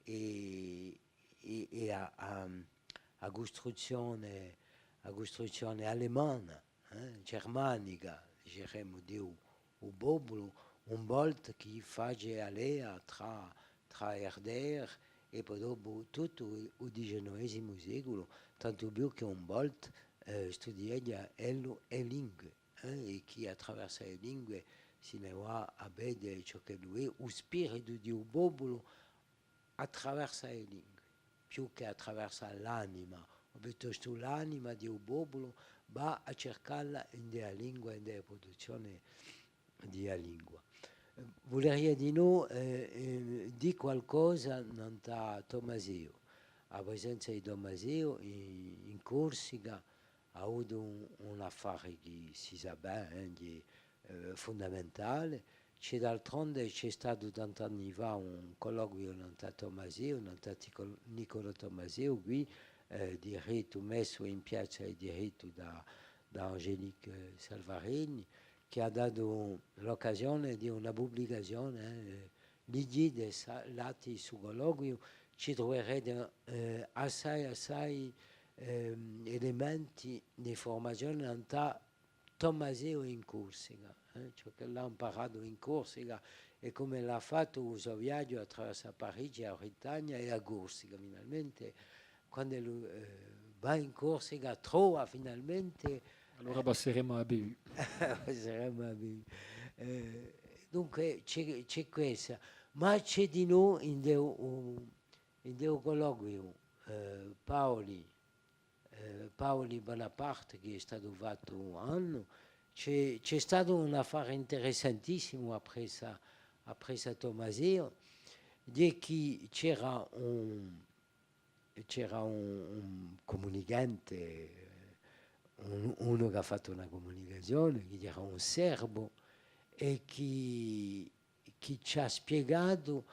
è, è, è a, a, a custruzzione, a custruzzione alemana, eh, germanica, diceremu, di u, u populu, Humboldt chì face a lea trà, trà Herder è po dopu tuttu u, u diciannovesimu seculu, tantu più chì Humboldt, eh, studieghja ellu e lingue, eh, è chì attraversu e lingue si ne và à vede ciò ch'ellu hè, u spiritu di u populu, attraversu e lingue, più chè attraversu l'anima, o piuttostu l'anima di u populu và à circalla indè a lingua, indè a pruduzzione di a lingua. Eh, vuleria dinò, eh, eh, dì qualcosa nant'à Tommaseo. A presenza di Tommaseo in, in Corsica hà avutu un, un affare chì si sà bè, eh, di, eh, fundamentale. Ci hè d'altronde, ci hè statu tant'anni fà un colloquiu nant'à Tommaseo, nant'à Tico-, Nicolò Tommaseo, quì, eh, direttu, messu in piazza è direttu da, da Angélique Salvareni, chì hà datu l'occasione di una publicazione, eh, lighjite sta, l'atti di stu colloquiu, ci truverete, eh, assai, assai, ehm, elementi d'infurmazione nant'à Tommaseo in Corsica, eh, ciò ch'ellu hà amparatu in Corsica è cum'ellu hà fattu u so viaghju attraversu à Parigi, a Britannia è a Corsica, finalmente, quand'ellu, eh, và in Corsica, trova finalmente... Allora, eh, passeremu à a bevue. Passeremu à a bevue. Eh, dunque, ci hè, ci hè quessa. Ma ci hè dinò ind'u, ind'u colloquiu, eh, Paoli, eh, Paoli Bonaparte, chì hè statu fattu un annu, ci hè, ci hè statu un affare interessantissimu appressu à, appressu à Tommaseo, hè chì c'era un, c'era un, un cumunicante, un, unu chì hà fattu una cumunicazione, chì era un serbu, è chì, chì ci hà spiegatu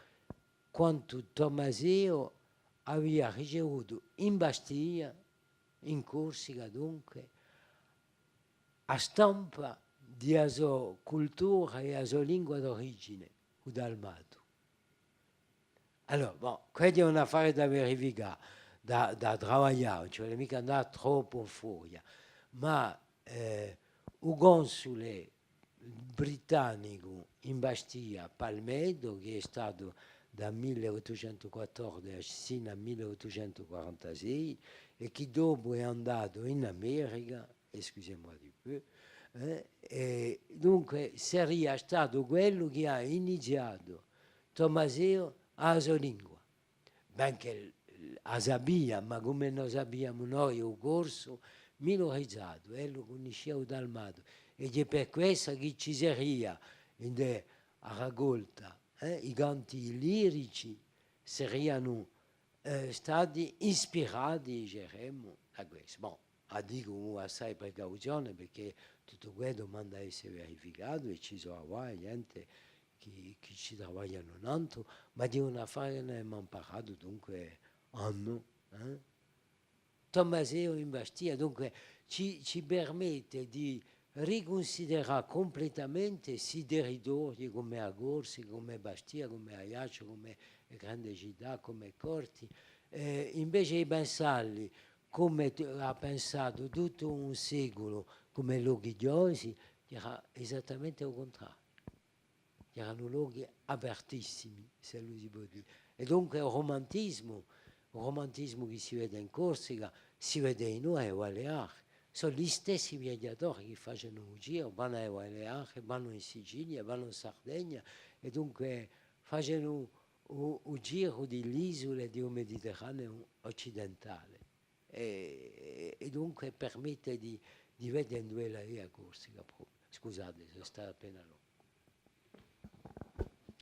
quantu Tommaseo avia ricevutu in Bastia, in Corsica dunque, a stampa di a so cultura è a so lingua d'origine, u dalmatu. Allora, bon, quessu hè un affare da verificà, da, da travaglià, ùn ci vole micca andà troppu in furia, ma, eh, u consule britannicu in Bastia, Palmetto, chì hè statu da mille ottucentu quattordeci sinu à mille ottucentu quarantasei è chì dopu hè andatu in America, excusez-moi du peu, eh, è dunque seria statu quellu chì hà iniziatu Tommaseo à a so lingua. Benchè a sapia, ma cum'è no sapiamu noi u corsu, milurizatu, ellu cunniscia u dalmatu, è hè per quessa chì ci seria, ind'è a racolta, eh, i canti lirici serianu, eh, stati ispirati, diceremu, da quessu. Bon, a dicu cù assai precauzione, perchè tuttu què dumanda à esse verificatu è ci sò avà ghjente chì, chì ci travaglianu tantu, ma hè un affare chì no emu amparatu, dunque, annu, eh? Tommaseo in Bastia, dunque, ci, ci permette di ricunsiderà cumpletamente sti territorii cum'è a Corsica, cum'è Bastia, cum'è Aiacciu, cum'è e grande cità, cum'è Corti, eh, invece di pensà li cum'è t-, hà pensatu tuttu un seculu cum'è lochi chjosi, era esattamente u cuntrariu. Eranu lochi apertissimi, s'ellu si pò dì. È dunque u rumantisimu, u rumantisimu chì si vede in Corsica, si vede dinù à e Baleari. Sò listessi viaghjatori chì facenu u giru, vanu à e Baleari, vanu in Sicilia, vanu in Sardegna, è dunque facenu u, u giru di l'isule di u Mediterraniu occidentale. È, è dunque permette di, di vede induve hè a Corsica propiu. Scusate, sò statu appena longu.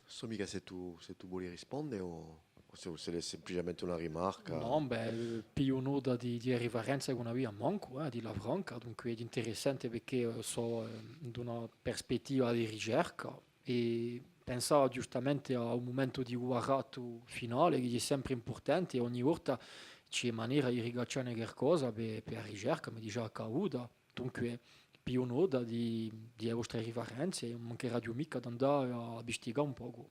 Sò micca s'è tù, s'è tù voli risponde o, o s'è, s'è hè simpliciamente una rimarca. Nò, bè, pigliu nota di, di e riferenze ch'ùn avia mancu, eh, à dilla franca, dunque hè interessante perchè, eh, sò, eh, d'una perspettiva di ricerca, è pensava ghjustamente à un mumentu di u barattu finale, chì hè sempre impurtante, è ogni volta ci hè manera di ricaccià qualcosa per, per a ricerca, mi dice a cauda. Dunque, pigliu nota di, di e vostre riferenze, ùn mancheraghju micca d'andà à, à investigà un pocu.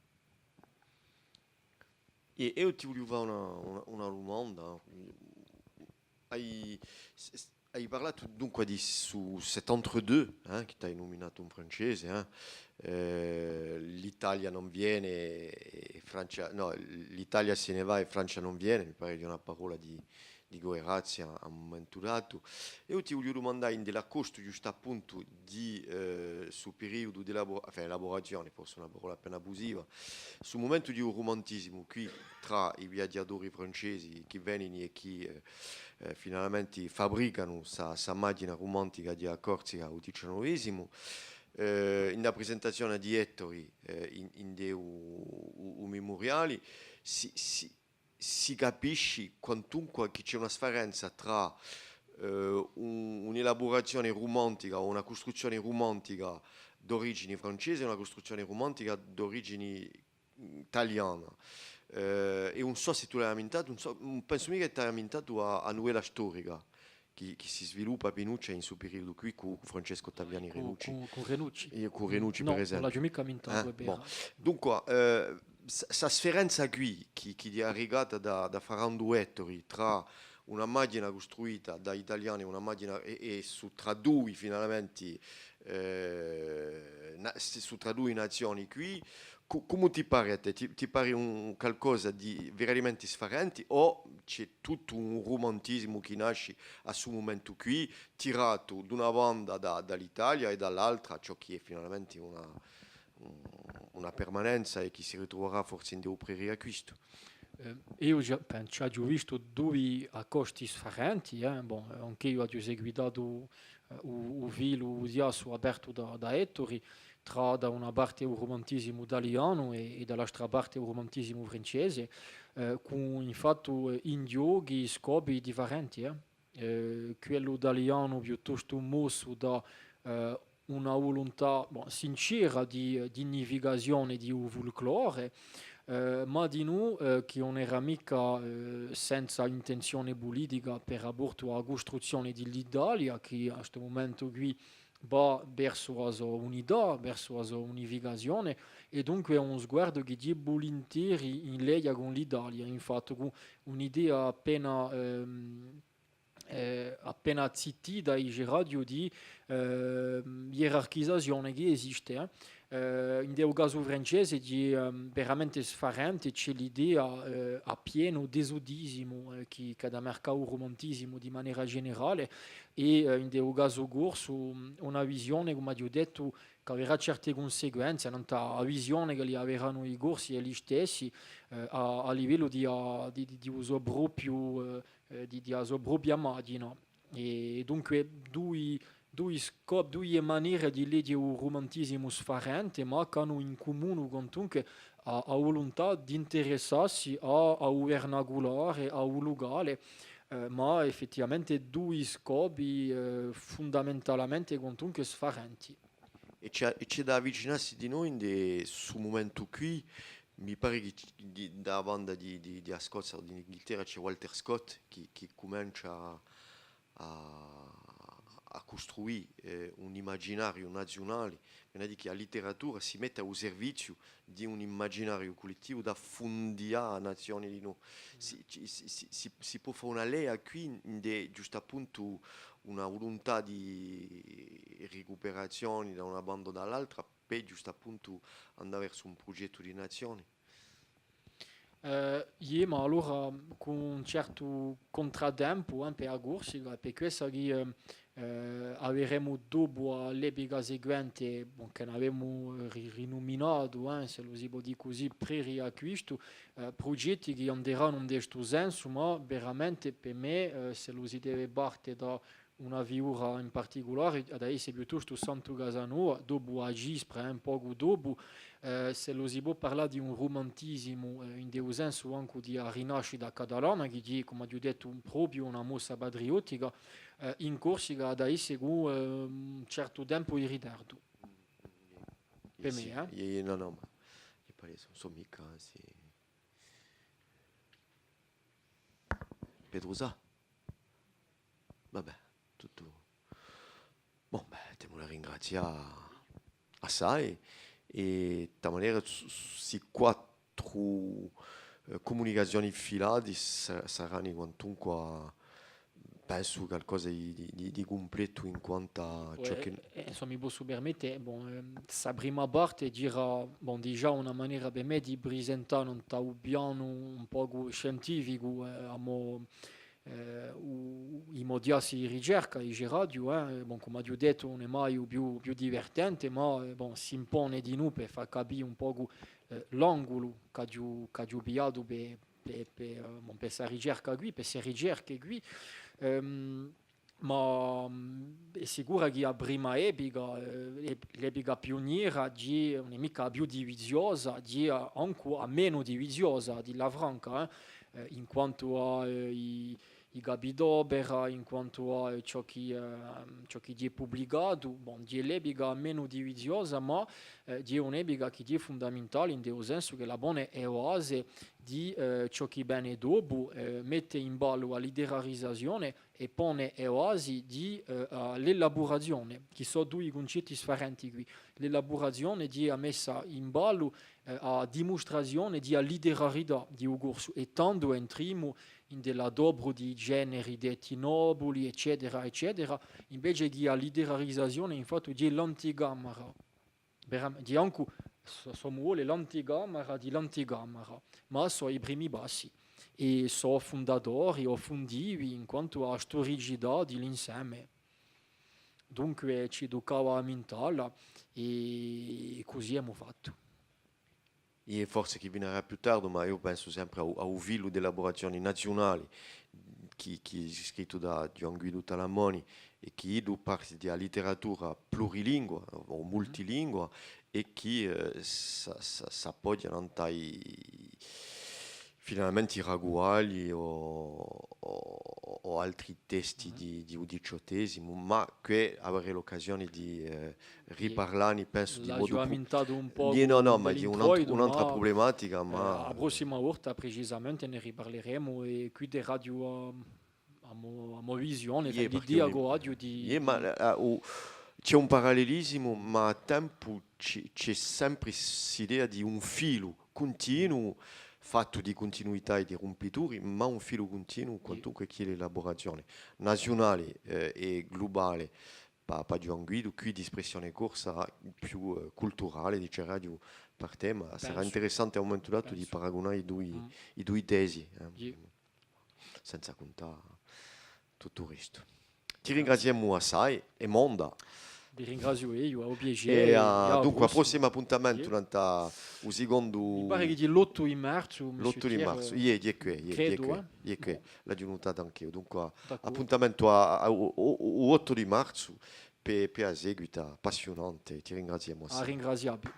È eiu ti vuliu fà una, una, una dumanda. Ai, s-, s-, ai parlatu dunque di su, cet entre-deux, eh, chì t'ai numinatu in francese, eh. Eh, l'Italia non viene e Francia, nò, l'Italia se ne va e Francia non viene, mi pare chì hè una parolla di, di Guerrazzi à, à un mumentu datu. Eiu ti vuliu dumandà, ind'è l'accostu ghjustappuntu di, eh, su periudu d'elabo-, enfin, elaborazione, forse una parolla appena abusiva, su mumentu di u rumantisimu quì trà i viaghjatori francesi chì venini è chì, eh, eh, finalmente fabricanu sta, sta maghjina rumantica di a Corsica à u diciannovesimu, eh, in a presentazione di Ettori, eh, in, ind'è u, u, u Mimuriali, si, si, si capisci quantunque chì ci hè una sfarenza trà, eh, un, un'elaburazione rumantica o una custruzzione rumantica d'origini francese è una custruzzione rumantica d'origini, mm, taliana. Eh, è ùn sò s'è tù l'hai ammintatu, ùn sò, ùn pensu micca chì t'hai ammintatu à, à a nuvella storica chì, chì si sviluppa, Pinuccia, in stu periudu quì cù Francescu Ottaviani Renucci. Cù, cù Renucci. È cù Renucci, per esempiu. Nò, ùn l'aghju micca ammintatu, hè vera. Bon. Dunque, eh, s-, sta sfarenza quì, chì, chì hè arricata da, da Ferrandu Ettori, trà una maghjina custruita da i Taliani è una maghjina, è, è sò trà dui, finalmente, eh, na-, s-, sò trà dui nazioni quì, Cu-, cumu ti pari à tè? Ti, ti pari un, un calcosa di veramenti sfarenti o ci hè tuttu un rumantisimu chì nasci à stu mumentu quì, tiratu d'una banda da, da l'Italia è da l'altra ciò chì hè finalmenti una, un, una permanenza è chì si ritruverà forse ind'u pre-Riacquistu? Eh, eiu ghjà, pen-, ci aghju vistu dui accosti sfarenti, eh. Bon, eh, anch'eiu aghju seguitatu, eh, u, u filu, u ghjassu apertu da, da Ettori, trà da una parte u rumantisimu talianu è, è da l'altra parte u rumantisimu francese, eh, cù infatti, eh, inghjochi, scopi differenti, eh. Eh, quellu talianu piuttostu mossu da, eh, una vuluntà, bon, sincera di, eh, dignificazione di u fulclore, eh, ma dinù, eh, chì ùn era micca, eh, senza intenzione pulitica per raportu à a custruzzione di l'Italia, chì à stu mumentu quì và versu a so unità, versu a so unificazione, è dunque un sguardu chì hè vulinteri in leia cù l'Italia, infatti, cù un'idea appena, ehm, eh, appena zittita, diceraghju, di, ehm, ierarchizazione chì esiste, eh. Eh, ind'u casu francese, chì hè, ehm, veramente sfarente, ci hè l'idea, eh, à pienu d'esutisimu, eh, chì, chì hà da marcà u rumantisimu di manera generale, è, eh, ind'u casu corsu, una visione, cum'aghju dettu, chì averà certe cunsequenze, nant'à a visione ch'elli averanu i Corsi è elli stessi, eh, à, à livellu di, a, di, di, di u so propiu, eh, eh, di, di a so propria maghjina. È dunque dui, dui scop-, duie manere di leghje u rumantisimu sfarente, ma ch'anu in cumunu quantunque a, a vuluntà d'interessassi à, à u vernaculare, à u lucale, eh, ma effettivamente dui scopi, eh, fundamentalmente quantunque sfarenti. È ci hè, è ci hè da avvicinassi dinò ind'è stu mumentu quì, mi pare chì ci-, di, da a banda di, di, di a Scozia o di l'Inghilterra ci hè Walter Scott chì, chì cumencia à, à, à custruì, eh, un imaginariu naziunali, vene à dì chì a literatura si mette à u serviziu di un imaginariu cullettivu da fundià a nazioni di noi. Si, ci, si, si, si, si pò fà una lea quì, ind'è ghjustappuntu una vuluntà di ricuperazioni da una banda o da l'altra, per ghjustappuntu andà versu un prughjettu di nazioni. Eh, iè, ma allora cù un certu cuntratempu, eh, per a Corsica, è per quessa chì, eh, eh, averemu dopu à l'epica seguente, bon, chì n'avemu ri-, rinuminatu, eh, s'ellu si pò dì cusì, preriacquistu, eh, prughjetti chì anderanu in stu sensu, ma veramente per mè, eh, s'ellu si deve parte da una figura in particulare, hà da esse piuttostu Santu Casanova, dopu à Cispra, eh, un pocu dopu, eh, s'ellu si pò parlà di un rumantisimu, eh, ind'u sensu ancu di a rinascita catalana, chì hè, cum'aghju dettu, un, propiu una mossa patriottica, eh, in Corsica hà da esse cù, eh, un certu tempu di ritardu. Per mè, eh. Iè, iè, nò, nò, ma hè palese, ùn sò micca, sì. Petru Sà? Vabbè, tuttu. Bon, bè, t'emu da ringrazià assai, è di tutte manere s-, s-, sti quattru, eh, cumunicazioni filati sa-, sarani quantunqua, pensu, calcosa di, di, di, di cumplettu in quantu à ciò chì... Eh, eh, insomma, mi possu permette, bon, ehm, sta prima parte era, bon, digià una manera per mè di prisentà nant'à u pianu un pocu scientificu, eh, a mo, eh, u, i mo ghjassi di ricerca, diceraghju, eh, bon, cum'aghju dettu, ùn hè mai u più, più divertente, ma, eh, bon, s'impone dinù per fà capì un pocu, eh, l'angulu ch'aghju, ch'aghju pigliatu per, per, per, eh, bon, per sta ricerca quì, per ste ricerche quì. Ehm, ma, mm, hè sicura chì a prima epica, eh, l'ep-, l'epica piuniera, hè, ùn hè micca a più diviziosa, hè, eh, ancu a menu diviziosa, à dilla franca, eh, eh, in quantu à, eh, i, i capi d'opera, in quantu à, eh, ciò chì, eh, ciò chì hè publicatu, bon, hè l'epica menu diviziosa, ma, eh, hè un'epica chì hè fundamentale, in u sensu ch'ella pone e base di, eh, ciò chì vene dopu, eh, mette in ballu a literarizazione, è pone e basi di, eh, a, l'elaburazione, chì sò dui cuncetti sfarenti quì. L'elaburazione hè a messa in ballu, eh, a dimustrazione di a literarità di u corsu, è tandu entrimu in l'adopru di generi detti nobuli, eccetera, eccetera, invece chì a literarizazione, infatti, hè l'anticamera. Veram-, hè ancu, s-, s'omu vole, l'anticamera di l'anticamera, ma sò i primi passi, è sò fundatori o fundivi in quantu à a storicità di l'inseme. Dunque, ci tuccava à mintalla, è cusì emu fattu. È forse chì vinarà più tardu, ma eiu pensu sempre à u, à u filu d'elaburazioni naziunali, chì, chì hè scrittu da Ghjuvan Guidu Talamoni, è chì iddu parti di a literatura plurilingua o multilingua, è chì, eh, s-, s-, s'appoghja nant'à i, finalmente i Raguagli o, o, o altri testi di, di u diciottesimu, ma chì averè l'occasione di, eh, riparlani, pensu, di modu... L'aghju ammentatu un pocu... Iè, nò, nò, ma hè un'antra, un'antra prublematica, ma, eh, a prossima volta precisamente ne riparleremu è quì di radio, ehm, a mo, a mo visione, iè, l'idea ch'aghju di... Iè, ma, eh, u, ci hè un parallelisimu, ma à tempu ci, ci hè sempre st'idea di un filu cuntinuu, fattu di cuntinuità è di rumpituri, ma un filu cuntinuu, quantunque, chì hè l'elaburazione naziunale, eh, è glubale, pà, pà Ghjuvan Guidu, quì d'espressione corsa, più, eh, culturale, diceraghju, per tè, ma sarà interessante à un mumentu datu di paragunà i dui, i dui tesi, eh. Senza cuntà tuttu u restu. Ti ringraziemu assai, è monda. Vi ringraziu eiu, hè un piacè. È à, dunque, à u prossimu appuntamentu, nant'à u secondu... Mi pare chì hè l'ottu di marzu, l'ottu di marzu, iè, iè, hè quì, iè, hè quì, eh. L'aghju nutatu anch'eiu. Dunque, appuntamentu à, à, u, u, u ottu di marzu, per, per a seguita appassiunante. Ti ringraziemu assai. À ringrazià vi.